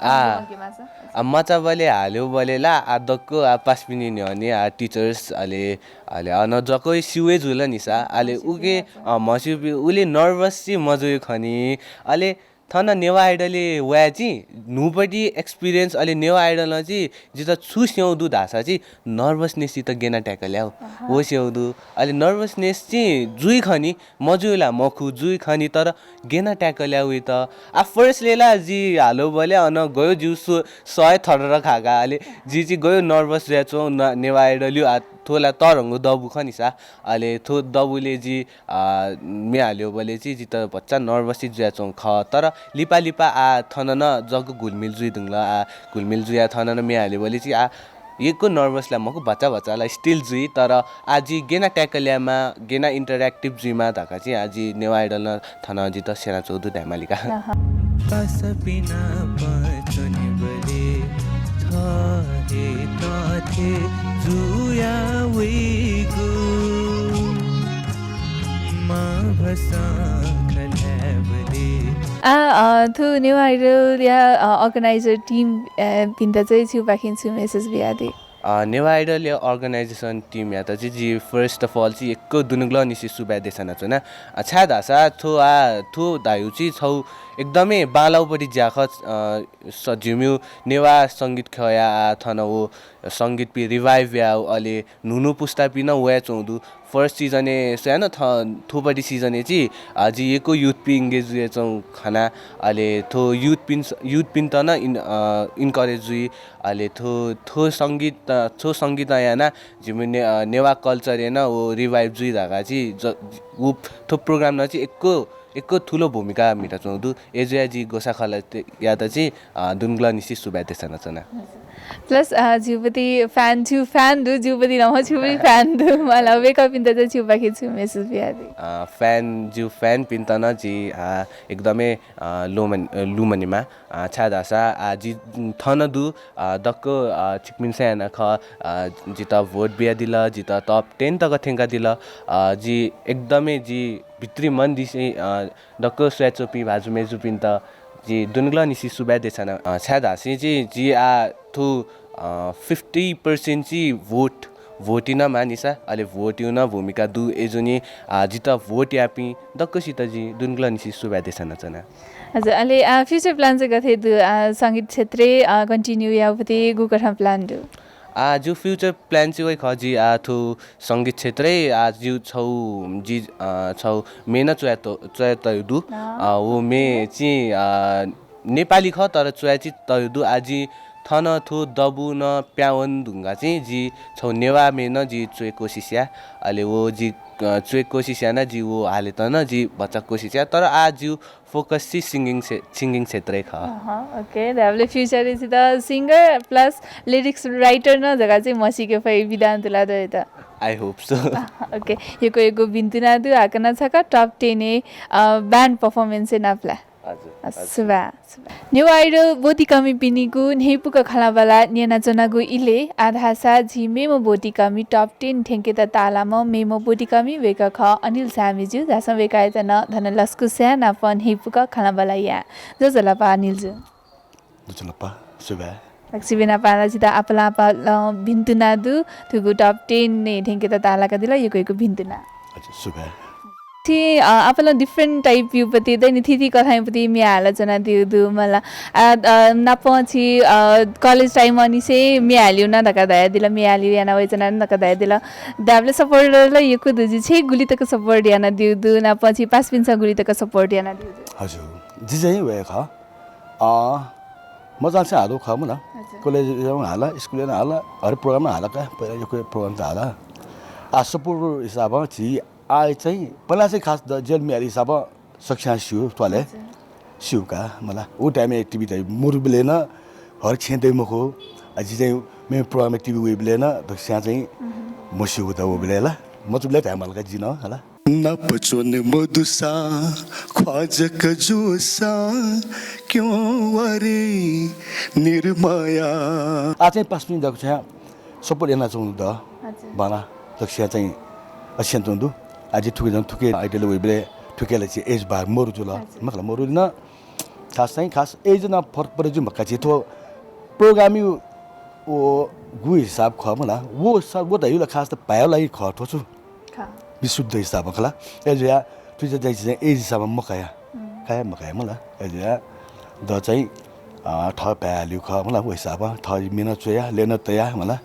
आ, लुमंके माःसा? आ, मचाबलय् हाल्यो बलय् ला, आ, दक्व, आ, पासापिनि न्ह्यःने, आ, teachers, अले, अले, अ, न जक्व स्यू हे जुल नि सा, अले उके, अ, म्हस्यूपिं, उले nervous छि मजुइ खनी, अले थन नेवाः Idol-य् वया छि न्हूपति experience, अले नेवाः Idol-नं छि जितः छु स्यं दु धाःसा छि nervousness छि त गेना tackle याउ। अहँ। व स्यं दु। अले nervousness छि जुइ खनी, मजुइ ला मखु, जुइ खनी, तर गेना tackle याउ वइत। आ, first-ले ला जि हालो बलय् अन गयो जिउ सु-, सय थरर खाका, अले जि छि गयो nervous जुया च्वं न-, नेवाः Idol-यु आ, थ्व ला तःधंगु दबू खनि सा। अले थ्व दबूले जि, आ, म्ये हाल्यो बलय् छि जितः भचा nervous छि जुया च्वं खः। तर लिपा लिपा आ थन न जक घुलमिल जुइ धुंगल, आ, घुलमिल जुया थन न म्ये हाल्यो बलय् छि आ यक्व nervous ला मखु, भचा भचा ला still जुइ, तर आ जि गेना tackle यामा, गेना interactive जुइमा धका छि आ जि नेवाः Idol न थन जितः स्यना च्वं दु धायेमालिका। अहँ। पासापिना पचुनिबले थहे तथे जुया वइगु। मां भसं खल्याबले। आ, अ, थ्व नेवाः Idol-या, अ, organizer team, अ, पिन्त चाहिँ छिउपाखें छु message बियादी? अ, नेवाः Idol-या organization team-यात चाहिँ जि first of all चाहिँ यक्व दुनुगलंनिसें सुभाय् देछानाच्वना। अ, छाय् धाःसा थ्व आ, थ्व धायु चाहिँ छौ एकदमै बांलाउपट्टि ज्याखः, अ, स-, झिमिउ नेवाः संगीत ख्यःया आ थन व संगीतपि revive याउ, अले न्हू न्हू पुस्तापि नं वया च्वं दु। First season-य् स्वयां नं थ-, थुपट्टि season-य् चाहिँ, अ, जि यक्व youth-पि engage जुया च्वं खना, अले थ्व youth-पिन्स-, youth-पिन्त नं इन-, अ, encourage जुइ, अले थ्व, थ्व संगीत, अ, थ्व संगीत याना जिमि ने-, अ, नेवाः culture-य् नं व revive जुइ धका चाहिँ ज-, उ थ्व program नं चाहिँ यक्व, यक्व ठुलो भूमिका म्हिता च्वं दु। अय् जुया जि ग्वसाः खलःयात चाहिँ, अ, दुनुगलंनिसें सुभाय् देछानाच्वना। Plus, अ, जिउपति fan, जिउ fan दु, जिउपति नं जिउपति fan दु। मला वय्कःपिन्त चाहिँ जिउपाखें छु message बियादी? अ, fan, जिउ fan-पिन्त नं जि, अ, एकदमै, अ, लुमन-, अ, लुमनेमा। अ, छाय् धाःसा, अ, जि थन दु, अ, दक्व, अ, छिकपिन्सं याना खः, अ, जितः vote बियादिल, जितः top ten तक थ्यंकादिल। अ, जि एकदमै जि भित्री मनंनिसें, अ, दक्व स्वयाच्वंपिं भाजु मय्जुपिन्त जि दुनुगलंनिसें सुभाय् देछाना। अ, छाय् धाःसा चाहिँ जि आ थ्व, अ, fifty percent चाहिँ vote, vote-इ नं माःनि सा, अले vote-यु नं भूमिका दु। अय् जुनि, अ, जितः vote याःपिं दक्वसित जि दुनुगलंनिसें सुभाय् देछानाच्वना। हजुर, अले, अ, future plan चाहिँ गथे दु? अ, संगीत क्षेत्रय्, अ, continue याउपति गुकथं plan दु? आ, जिउ future plan चाहिँ वय् खः, जि आ थ्व संगीत क्षेत्रय् आ जिउ छौ, जि, अ, छौ म्ये नं च्वया त-, च्वया तयु दु। अ, व म्ये चाहिँ, अ, नेपाली खः, तर च्वया चाहिँ तयु दु। आ जि थन थ्व दबू नं प्यावन धुंगा चाहिँ जि छौ नेवाः म्ये नं जि च्वये कोसिस या। अले व जि, अ, च्वये कोसिस याना जि व हालेत नं जि भचा कोसिस या। तर आ जिउ focus चाहिँ singing क्षे-, singing क्षेत्रय् खः। अहँ, OK। धायेबलय् future-य् छित singer plus lyrics writer नं धका चाहिँ म्हसीके फइ विधान तुला दयेत। I hope so। अहँ, OK। यक्व यक्व भिन्तुना दु, हाकनं छकः top ten-य्, अ, band performance-य् नापलाये। हजुर, अ, हजुर। सुभाय्, सुभाय्। नेवाः Idol ब्वतिकःमिपिनिगु न्ह्यइपुक खँल्हाबल्हा न्यनाच्वनागु इलय् आः धाःसा झी मेम्ह ब्वतिकःमि top ten थ्यंकेत ताःलाःम्ह मेम्ह ब्वतिकःमि वय्कः खः अनिल साय्मिजु। झासँ वय्कःयात नं थन लसकुस यानाः नाप न्ह्यइपुक खँल्हाबल्हा याये। ज्वजलपा अनिलजु। ज्वजलपा, सुभाय्। दक्वसिबें नापं ला जितः आपालं आपालं भिन्तुना दु, थुगु top ten-य् थ्यंकेत ताःलाकादिल, यक्व यक्व भिन्तुना। हजुर, सुभाय्। थि, अ, आपालं different type-यु पति, दैनि थीथी कथंयु पति म्ये हालाच्वनादिउ दु मला। आ, अ, नापं छि, अ, college time-निसें म्ये हालिउ ना धकाः धयादिल, म्ये हालिउ याना वयाच्वना धकाः धयादिल। धायेबलय् support ला यक्व दु, जि छि गुलि तक support यानादिउ दु, नापं छि पासापिन्सं गुलि तक support यानादिउ दु? हजुर, जि चाहिँ वय् खः। अ, मचांनिसें हालागु खः मला। हजुर। College-य् नं हाला, school-य् नं हाला, हरेक program नं हाला का, पहिला यक्व program त हाला। आ, support हिसाबं झी आः चाहिँ, पहिला चाहिँ खास द-, जेल म्ये हाले हिसाबं सकसियां स्यू, त्वालय् हजुर। स्यू का मला। उ time-य् TV त मरुबलय् नं हरेक छेँ दइ मखु। आ, जि चाहिँ मेमेगु program-य् TV वइबलय् नं दक्वसियां चाहिँ मस्यूगु त उबलय् ला। मचुबलय् धाये माल का जि नं, हला। नाप च्वने मदुसा, ख्वाः जक जूसा, क्यं वा रे निर्मया। आः चाहिँ पासापिं दक्वसियां support यानाच्वंगु दु। हजुर। बांला दक्वसियां चाहिँ असियां च्वंगु दु। आः जि थुके जन थुके Idol वइबलय् थुके ला चाहिँ age bar मरु जुल। हजुर। मखु ला मरु जुल। खास चाहिँ खास age नं फरक परे जुइ मखु का, झी थ्व program या व गु हिसाब खः मला, व स-, व धइगु ला खास त भाय्‌या लागि खः थ्व छु। खः। विशुद्ध हिसाबं खला। अय्‌जुया थुइचा चाहिँ झी चाहिँ age हिसाबं मकाया। उम्। काया मकाया मला। अय्‌जुया द चाहिँ, अ, थः भाय् हालिगु खः मला, व हिसाबं थः मिनं च्वया, लय् नं तया मला।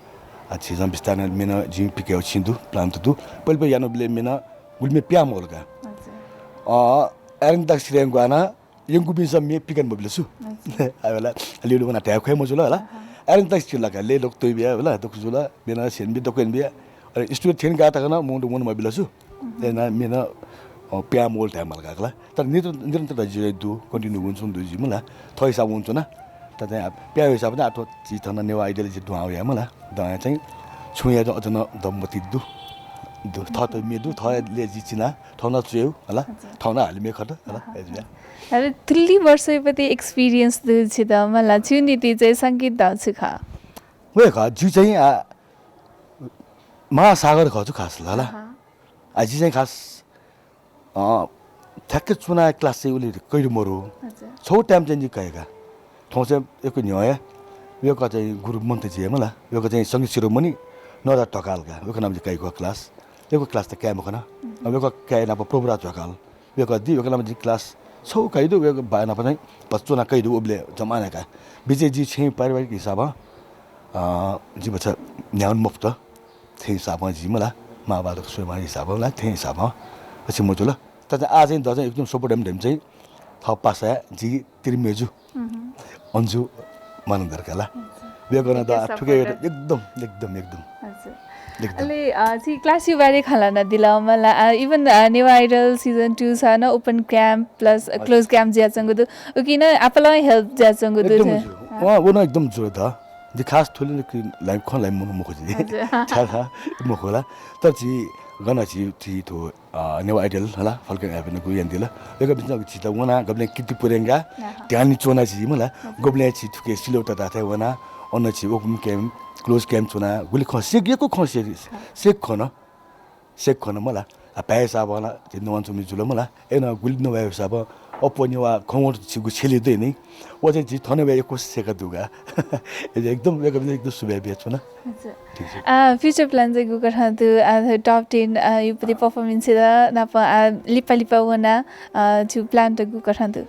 अ, झीसं बिस्तारं मिनं जिं पिकयागु छिं दु, plan त दु। पहिले पहिले यानाबलय् मिनं गुलि म्ये पिया मवल का। हजुर। अ, आयरन दक्वसित ग्वाना यंगुपिन्सं म्ये पिकन मबिल सु। अच्छा। अबलय् अलिअलि वना धाये ख्वये मजुल हला। अहँ। आयरन दक्वसित ला का, लय् लोक तयाबिया हला, दक्व जुल, मेना सेन बि दक्व एन बिया। अले studio थ्यन गाः तक नं मुंडु मुन मबिल सु। उहुँ। तेना मेना, अ, पिया मवल धाये माल का हला। तर निरन्तर, निरन्तर जुइ दु, continue वंच्वंगु दु जुइ मला। थः हिसाब वंच्वना। तर चाहिँ आ, पिया हिसाब चाहिँ आ थ्व झी थन नेवाः Idol झी दुहां वया मला। दया चाहिँ छुं या अझ नं दम मति दु। दु, थः त म्ये दु, थः लय् जि चिना, थः नं च्वयेगु हला, हजुर। थः नं हाले म्ये खत हला, अहँ। अय्‌जुया। अले थुलि वर्ष पति experience दु छित मला, छु निति चाहिँ संगीत धाःगु छु खः? व हे खः, जि चाहिँ, आ, महासागर खः छु खास ला, ला। अहँ। आ, जि चाहिँ खास, अ, ठ्याक्कै चुना class चाहिँ उलि कयादु मरु। हजुर। छौ time चाहिँ जि कया का। थौं चाहिँ यक्व न्ह्यः हे, वय्‌कः चाहिँ गुरु मन्त जि हे मला, वय्‌कः चाहिँ संगीत शिरोमणि नवराज ढकाल का, वय्‌कः नाप जि कयागु class। यक्व class त काये मखन। उहुँ। अ, वय्‌कः काय् नाप प्रभुराज ढकाल। वय्‌कः दि, वय्‌कः नाप जिं class छौ कयादु, वय्‌कः बाय् नाप चाहिँ भचा च्वना कयादु, उबलय् जमाना का। बिचय् जि छेँ पारिवारिक हिसाबं, अ, जि भचा न्ह्यावन मफुत। थें हिसाबं जि मला, मांबौत स्वयेमाःगु हिसाबं ला, थें हिसाबं अथे मजुल। तर आः चाहिँ द चाहिँ एकदम support याःम्ह धइम्ह चाहिँ थः पासाया जि तिरिमय्‌जु। उहुँ। अन्जु मानन्धर का ला। हजुर। वय्‌कलं द थुके थुके support। एकदम, एकदम, एकदम। हजुर। एकदम। अले, अ, झी class या बारे खँ ल्हानादिल मला, अ, even, अ, नेवाः Idol season two स नं open camp plus, हजुर। Close camp जुयाच्वंगु दु। उकी नं आपालं help जुयाच्वंगु दु एकदम थें। हजुर। अँ, व नं एकदम जुल द। जि खास थुलि नं कि ल्हाइम्ह खँ ल्हाइम्ह मनू मखु जि। हजुर। छाय्‌धाःसा मखु ला। तर झी गन झी, झी थ्व अ, नेवाः Idol हला, Falcon Avenue गु यानादिल। वय्‌कःपिन्सं झीत वना, गबलें कीर्तिपुर यंका, अहँ। ध्यान च्वना झी मला, हजुर। गबलें झी थुके सिलौता धाःथाय् वना, अन झी open camp, close camp च्वना, गुलि खँ सेक, यक्व खँ से-, अहँ। सेक खन, सेक खन मला। आ, भाय् हिसाबं ला, झी नवानाच्वंम्ह जुल मला, अय्‌नं गुलि नवाये हिसाबं, अप्वः नेवाः खँ व छिगु छेलय् दइ नि, व चाहिँ झी थन वया यक्व सेका दुगा। एकदम वय्‌कःपिन्त एकदम सुभाय् बियाच्वना। हजुर। ठीक छ। अ, future plan चाहिँ गुकथं दु? अ, top ten, अ, यु पति performance ला नाप, अ, लिपा लिपा वना, अ, छु plan त गुकथं दु?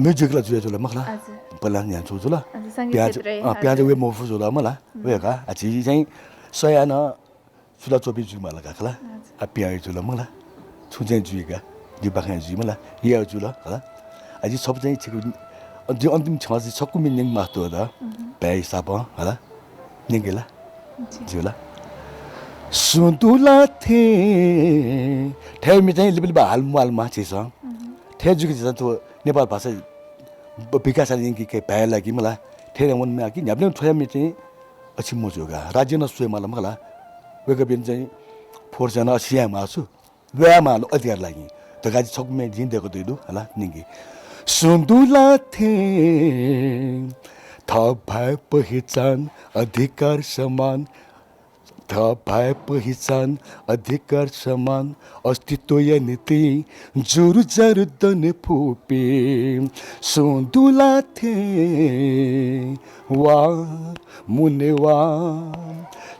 Music ला जुया जुल मखु ला। हजुर। पहिला न्ह्यान्छु जुल। हजुर, संगीत प्याज, क्षेत्र, अ, प्याज हजुर। वे मफु जुल मला। हम्म। वे का, आ, झी चाहिँ सयान सुला चोपी जुइ माल का खला। हजुर। आ, पियाँ जुल मला। छु चाहिँ जुइ का, जि बाखा जुइ मला। या जुल खला। आ, जि छपु चाहिँ छिकु, जि अन्तिम छ जि छक्कु म्ये न्यंक मास्तु द। उहुँ। भाय् हिसाबं खला। न्यंके ला। जी। जुल। सुन्दुला थें। थें म्ये चाहिँ लिपा लिपा हाल म्वाल मा छिसं। उहुँ। थें जुइक झीसं थ्व नेपाल भाषा ब-, विकास याना यंके के भाय् लागि मला। थें वन म्ये कि न्ह्याबलें थ्व म्ये चाहिँ अछि मजू का। राज्यं नं स्वये माल मखु ला। वय्‌कःपिं चाहिँ force याना अछि याये माःगु छु। वये माःगु अधिकार लागि। धकाः जि छकू म्ये जिं दय्‌कतुइ दु, हला, न्यंकि। सुन्दुला थें, थः भाय् पहिचान, अधिकार समान, थः भाय् पहिचान, अधिकार समान, अस्तित्वया निंतिं जुरुजारु दने फुपिं। सुन्दुला थें, वा, मुने वा,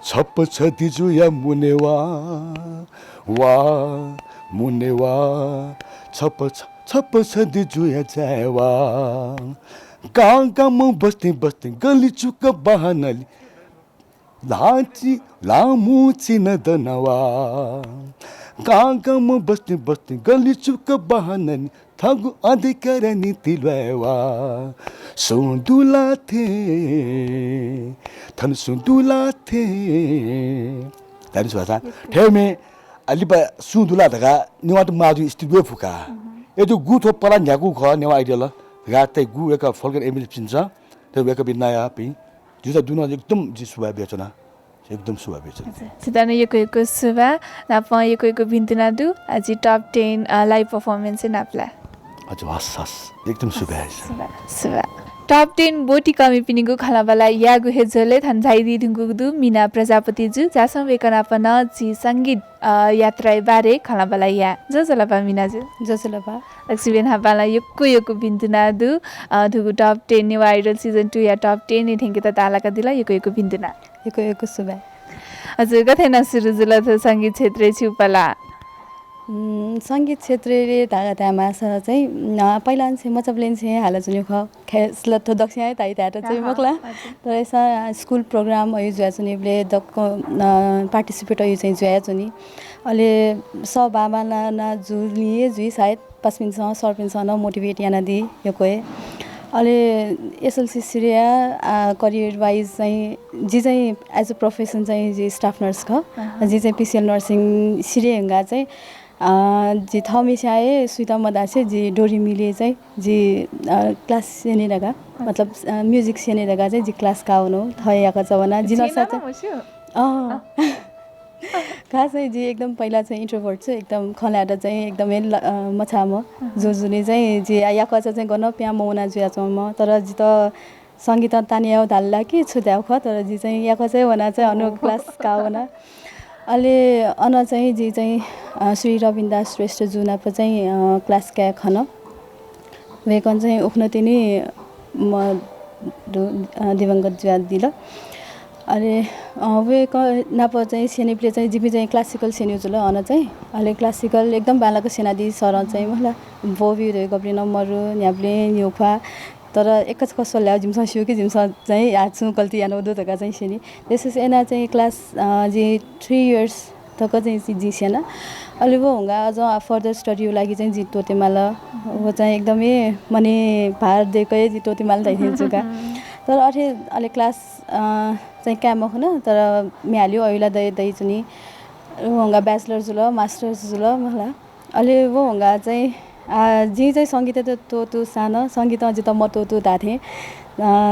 छप छ दिजुया मुने वा, वा, मुने वा, छप छ, छप छ दिजुया जाय् वा। गां गामं बस्ती बस्ती गल्ली चुक बहानलि लांचि, लामु चिना दना वा। गां गामं बस्ती बस्ती गल्ली चुक बहानलि थःगु अधिकारया निंतिं ल्वाये वा। सुन्दुला थें, थन सुन्दुला थें। धानि सुभाषा, थें म्ये, आ, लिपा सुन्दुला धकाः नेवाःत माःगु स्थिति वये फु का। अय्‌जूगु थ्व पला न्ह्याकू खः नेवाः Idol धकाः तयागु वय्‌कः Falcon Avenue पिन्सं, थ्व वय्‌कःपिं नायःपिं, जितः दुनुं एकदम जि सुभाय् बियाच्वना। एकदम सुभाय् बियाच्वना। छितः नं यक्व यक्व सुभाय्, नापं यक्व यक्व भिंतुना दु। आः झी top ten, अ, live performance नापलाये। हजुर, हस्, हस्। एकदम सुभाय्। सुभाय्, सुभाय्। Top ten ब्वति कःमिपिनिगु खँल्हाबल्हा यायेगु हे झ्वलय् थन झायादी धुंकूगु दु मिना प्रजापति जु, झासँ वय्कः नाप नं झी संगीत, अ, यात्राया बारे खँल्हाबल्हा याये। ज्वजलपा मिना जु। ज्वजलपा। दकसिबें न्हापां ला यक्व यक्व भिंतुना दु, अ, थुगु top ten Newah Idol season two या top ten य् थ्यंकेत ताःलाकादिल, यक्व यक्व भिंतुना। यक्व यक्व सुभाय्। हजुर, गथे यानाः सुरु जुल थ्व संगीत क्षेत्रय् छिगु पलाः? उम्, संगीत क्षेत्रय् धाःगु धायेमाःसा चाहिँ, अ, पहिलांनिसें मचाबलेंनिसें हालाच्वनीगु खः। खय्, थ्व दक्वसियां हे धाइ धायेत चाहिँ मखु ला। हजुर। तर अय्‌सां school program अय् जुयाच्वनीबलय् दक्व, अ, participate अय् चाहिँ जुयाच्वनी। अले सः बाबा नाना जुलिं हे जुइ सायद। पासापिन्सं, सरपिन्सं नं motivate यानादी यक्व हे। अले SLC सिधयाः, आ, career wise चाहिँ जि चाहिँ as a profession चाहिँ जि staff nurse खः। अहँ। जि चाहिँ PCL nursing सिधये धुंकाः चाहिँ, आ, जि थःम्हेस्यां हे सुइत मधासे जि डोरी मिलय् चाहिँ जि, आ, class स्यने धकाः, मतलब, आ, music स्यने धकाः चाहिँ जि class काः वनागु। थः याकःचा वनाः जि झी नं नं साथ मस्यू। अँ। अँ। खासै जि एकदम पहिला चाहिँ introvert छु, एकदम खँ ल्हायेत चाहिँ एकदमै ल-, अ, मछाःम्ह। अहँ। जुजुलिं चाहिँ जि या-, याकःचा चाहिँ गनं पिहां मवना जुयाच्वंम्ह। तर जितः संगीतं ताने यायेगु धाल ला कि छु धायेगु खः, तर जि चाहिँ याकःचाय् वनाः चाहिँ अन class काः वना। अले अन चाहिँ जि चाहिँ, अ, श्री रविन्द्र दास श्रेष्ठ जु नाप चाहिँ, अ, class काये खन। वय्कलं चाहिँ उखुन्हु तिनि म दु-, अ, दिवंगत जुयादिल। अले, अ, वय्कः नाप चाहिँ स्यनीबलय् चाहिँ जिमि चाहिँ classical स्यनीगु जुल अन चाहिँ। अले classical एकदम बांलाक स्यनादी सरं चाहिँ, मखु ला, ब्वःबिउ धइगु गबलें नं मरु, न्ह्याबलें न्ह्यख्वाः। तर एकच खँ स्वल्हायेगु, जिमिसं स्यू कि जिमिसं चाहिँ आः छुं गल्ती यानागु दु धकाः चाहिँ स्यनी। त्यसस यानाः चाहिँ class, अ, जि three years तक चाहिँ जि, जिं स्यना। अले व धुंकाः अझ further study या लागि चाहिँ जिं त्वःते माल। व चाहिँ एकदमै मने भार दय्कं हे जिं त्वःते माल धाइ थें च्वं का। तर अथे अले class, अ, चाहिँ काये मखन, तर म्ये हालेगु अय् ला दइ, दइच्वनी। व धुंकाः bachelor जुल, masters जुल, मखु ला। अले व धुंकाः चाहिँ, आ, जिं चाहिँ संगीतय् त त्वःतूसां नं संगीतं जितः मत्वःतू धाःथें, अ,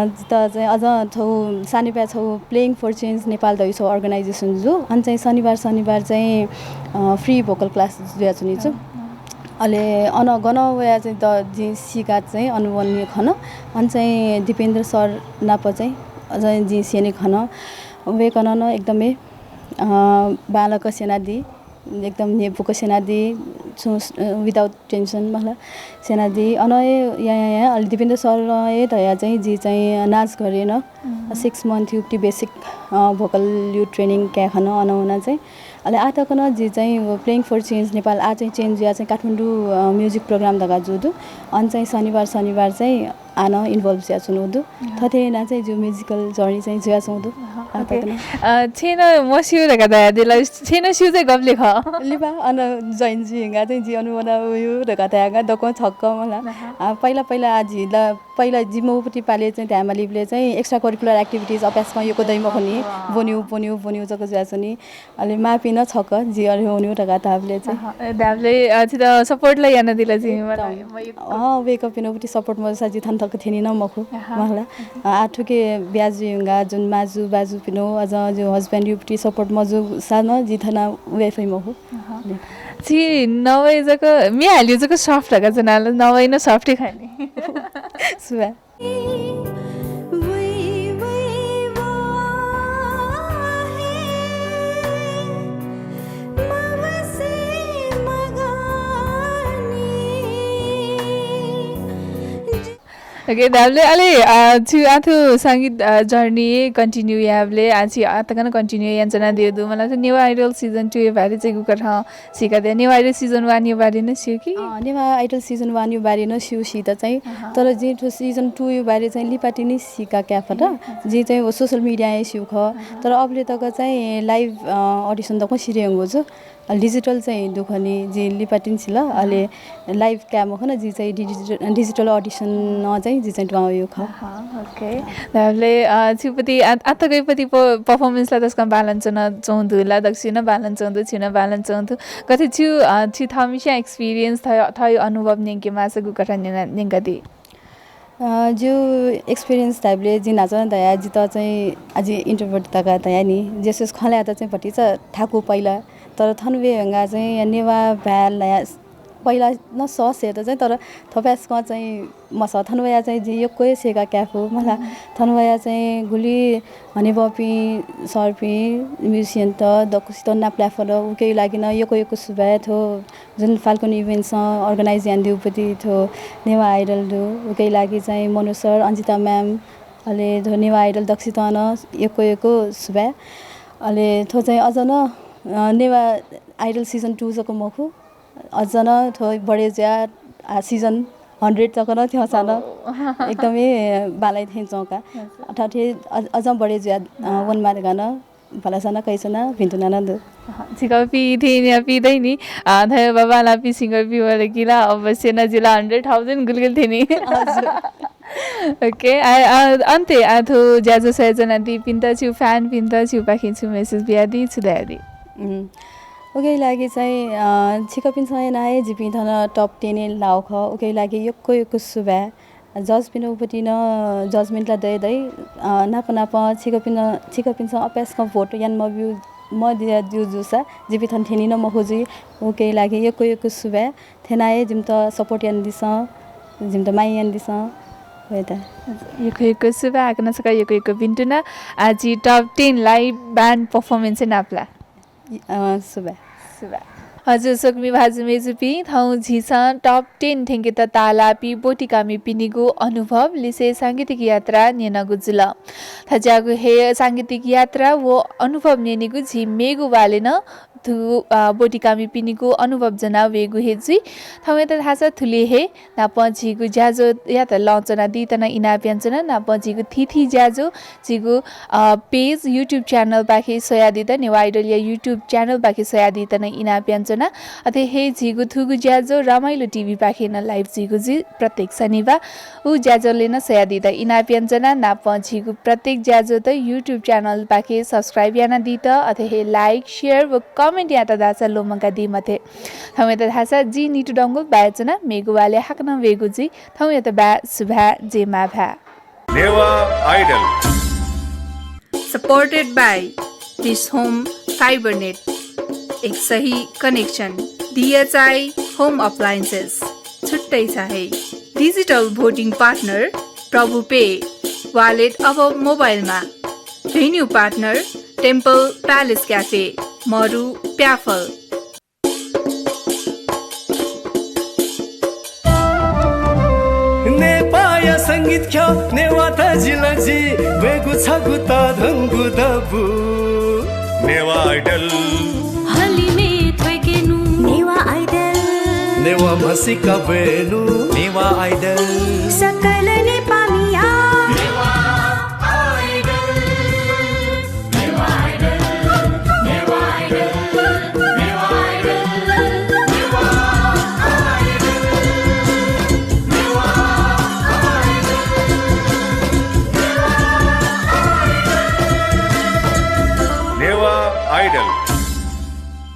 जितः चाहिँ अझ छगू सानिपाय् छगू Playing for Change नेपाल धइगु छगू organization जू। अन चाहिँ शनिबार शनिबार चाहिँ, अ, free vocal class जुयाच्वनी जू। अले अन गनं वयाः चाहिँ त जिं सीकाः चाहिँ अन वने खन। अन चाहिँ दिपेन्द्र सर नाप चाहिँ अझ जिं स्यने खन। वय्कलं नं एकदमै, अ, बांलाक स्यनादी। एकदम न्ह्यइपुक स्यनादी, छुं, अ, without tension, मखु ला, स्यनादी। अन हे या, या, या, अले दिपेन्द्र सरं हे धयाः चाहिँ जि चाहिँ नाचघरय् नं six month या उपति basic, अ, vocal या training काये खन अन वनाः चाहिँ। अले आः तक नं जि चाहिँ व Playing for Change नेपाल आः चाहिँ change जुयाः चाहिँ काठमाडौं, अ, music program धकाः जू दु। अन चाहिँ शनिबार, शनिबार चाहिँ आः नं involve जुयाच्वनागु दु। थथे यानाः चाहिँ जिगु musical journey चाहिँ जुयाच्वंगु दु। अँ, आः तक नं। अ, छेँ नं मस्यू धकाः धयादिल, छेँ नं स्यू चाहिँ गबलय् खः? लिपा अन join जुइगु चाहिँ जि अन वना वयु धकाः धयागु दक्वं छक्क मला। अ, पहिला पहिला आः जि ला, पहिला जि मौपति पालय् चाहिँ धायेमालीबलय् चाहिँ extra curricular activities अभ्यासक्रम यक्व दइ मखुनि। ब्वन्यु, ब्वन्यु, ब्वन्यु जक जुयाच्वनी। अले मांपिं नं छक्क, जि अले वनेगु धकाः धाःबलय् चाहिँ। अहँ, धाःबलय्, अ, छितः support ला यानादिल जिं, एकदम। अँ, वय्कःपिनिगु उपति support मजूसा जि थन तक थ्यनी नं मखु, मखु ला। अ, आः थुके बिया जुइगु जुन माजु बाजुपिनिगु, अझ जि husband या उपति support मजूसा नं जि थन वये फइ मखु। अहँ। छि नवय् जक, म्ये हालेगु जक soft धकाः च्वना ला, नवय् नं soft हे खः नि। सुभाय्। OK, धाःबलय् अले, अ, छु आः थ्व संगीत, अ, journey continue यायेबलय्, आः छि आः तक नं continue यानाच्वनादीगु दु। मला नेवाः Idol season two या बारे चाहिँ गुकथं सीकादिया? नेवाः Idol season one या बारे नं स्यू कि? अँ, नेवाः Idol season one या बारे नं स्यू सीत चाहिँ। अहँ। तर जिं थ्व season two या बारे चाहिँ लिपा तिनि सीका काये फत। अहँ। जिं चाहिँ व social media हे स्यू खः। अहँ। तर अबलय् तक चाहिँ live, अ, audition दक्वं सिधयेगु जू। अ, digital चाहिँ दु खनि, जिं लिपा तिनि सिल। अहँ। अले live काये मखन, जिं चाहिँ digi-, digital audition नं चाहिँ जिं चाहिँ दुहां वयु खः। अहँ, OK। धाःबलय्, अ, छिपति आ-, आः तकया पति प-, performance ला तसकं बांलानाच्वनाच्वंगु दु ला, दक्वसिनं बांलानाच्वंगु दु, छिं नं बांलानाच्वंगु दु। गथे छु, अ, छि थःम्हेस्यां experience, थः, थःगु अनुभव न्यंके माःसा गुकथं न्यना-, न्यंकादी? अ, जिगु experience धाइबलय् जिं न्हाचः नं धया, जितः चाहिँ अझ introvert धकाः धया नि। जेसुस खँ ल्हायेत चाहिँ भतिचा थाकु पहिला। तर थन वये धुंकाः चाहिँ नेवाः भाय् ल्हाया पहिला नं सः सयेत चाहिँ, तर थ्व पाय्सकं चाहिँ मसः। थन वया चाहिँ जिं यक्व हे सय्का काये फु मला। थन वया चाहिँ गुलि हनेबहःपिं सरपिं, musician त, दक्वसित नापलाये फत। उकिया लागि नं यक्व यक्व सुभाय्। थ्व जुन Falcon Events-ं organize यानादीगु पति थ्व नेवाः Idol दु, उकिया लागि चाहिँ मनु सर, अन्जिता ma'am, अले थ्व नेवाः Idol दक्वसित नं यक्व यक्व सुभाय्। अले थ्व चाहिँ अझ नं, अ, नेवाः Idol season two जक मखु, अझ नं थ्व बढे जुया, आ, season hundred तक नं थ्यंसा नं एकदमै बांलाइ थें च्वं का। अथवा थें अझ, अझ बढे जुया, अ, वनेमा धकाः नं भलसा नं कयाच्वना, भिंतुना नं दु। अँ, छिकपिं थें न्यापिं दइ नि, अ, धया बांबांलाःपिं सिंगरपिं वल कि ला, अवश्य नं जिला hundred thousand गुलगुल थें नि। OK, आ, आ, अन्त्यय् आ थ्व ज्याझ्वः स्वयाच्वनादीपिन्त, छिगु fan-पिन्त छिगुपाखें छुं message बियादी, छु धयादी? उम्, उकिया लागि चाहिँ, अ, छिकपिन्सं यानाः हे जिपिं थन top ten-य् लाःगु खः। उकिया लागि यक्व यक्व सुभाय्। Judge-पिं उपति नं judgment ला दइ दइ। अ, नाप नाप छिकपिं, छिकपिन्सं अपाय्सकं vote याना मब्यू, मदियाब्यू जूसा जिपिं थन थ्यनी नं मखु जुइ। उकिया लागि यक्व यक्व सुभाय्। थ्यनाः हे जिमित support यानादिसँ, जिमित माया यानादिसँ। वय्‌ता। यक्व यक्व सुभाय्, हाकनं छकः यक्व यक्व भिंतुना। आः झी top ten live band performance-य् नापलाये। अ, सुभाय्। सुभाय्। हजुर, स्वकुमि भाजु मय्‌जुपिं, थौं झीसं top ten थ्यंकेत ताःलाःपिं ब्वतिकामिपिनिगु अनुभव लिसे सांगीतिक यात्रा न्यनागु जुल। थज्याःगु हे सांगीतिक यात्रा व अनुभव न्यनेगु झी मेगु वालय् नं थुगु, अ, ब्वतिकामिपिनिगु अनुभव ज्वना वयेगु हे जुइ। थौंयात धाःसा थुलि हे नापं झीगु ज्याझ्वःयात लं च्वनादीत नं इनाप यानाच्वना। नापं झीगु थीथी ज्याझ्वः झीगु, अ, page YouTube channel पाखें स्वयादीत, नेवाः Idol-या YouTube channel पाखें स्वयादीत नं इनाप यानाच्वना। अथे हे झीगु थुगु ज्याझ्वः रमाइलो TV पाखें नं live जुइगु जुइ प्रत्येक शनिबार। उ ज्याझ्वलय् नं स्वयादीत इनाप यानाच्वना। नापं झीगु प्रत्येक ज्याझ्वःत YouTube channel पाखें subscribe यानादीत, अथे हे like, share व comment यात धाःसा ल्वःमंकादी मते। थौंयात धाःसा जि नितु डंगोल बाय् च्वना, मेगु वालय् हाकनं वयेगु जुइ। थौंयात बाय्, सुभाय्, जय मांभाय्। Newah Idol। Supported by Dish Home Fibernet, एक सही connection, DHI Home Appliances, छुट्टै छ है। Digital voting partner प्रभु पे, wallet अब मोबाइलमा। Venue partner Temple Palace Cafe, मरु प्याफल। नेपाःया संगीत ख्यः नेवाः तजिलजि ब्वयेगु छगू तःधंगु दबू। नेवाः Idol। हलिमय् थ्वय्केनु। नेवाः Idol। नेवाः म्हसीका ब्वयेनु। नेवाः Idol। सकल नेपाः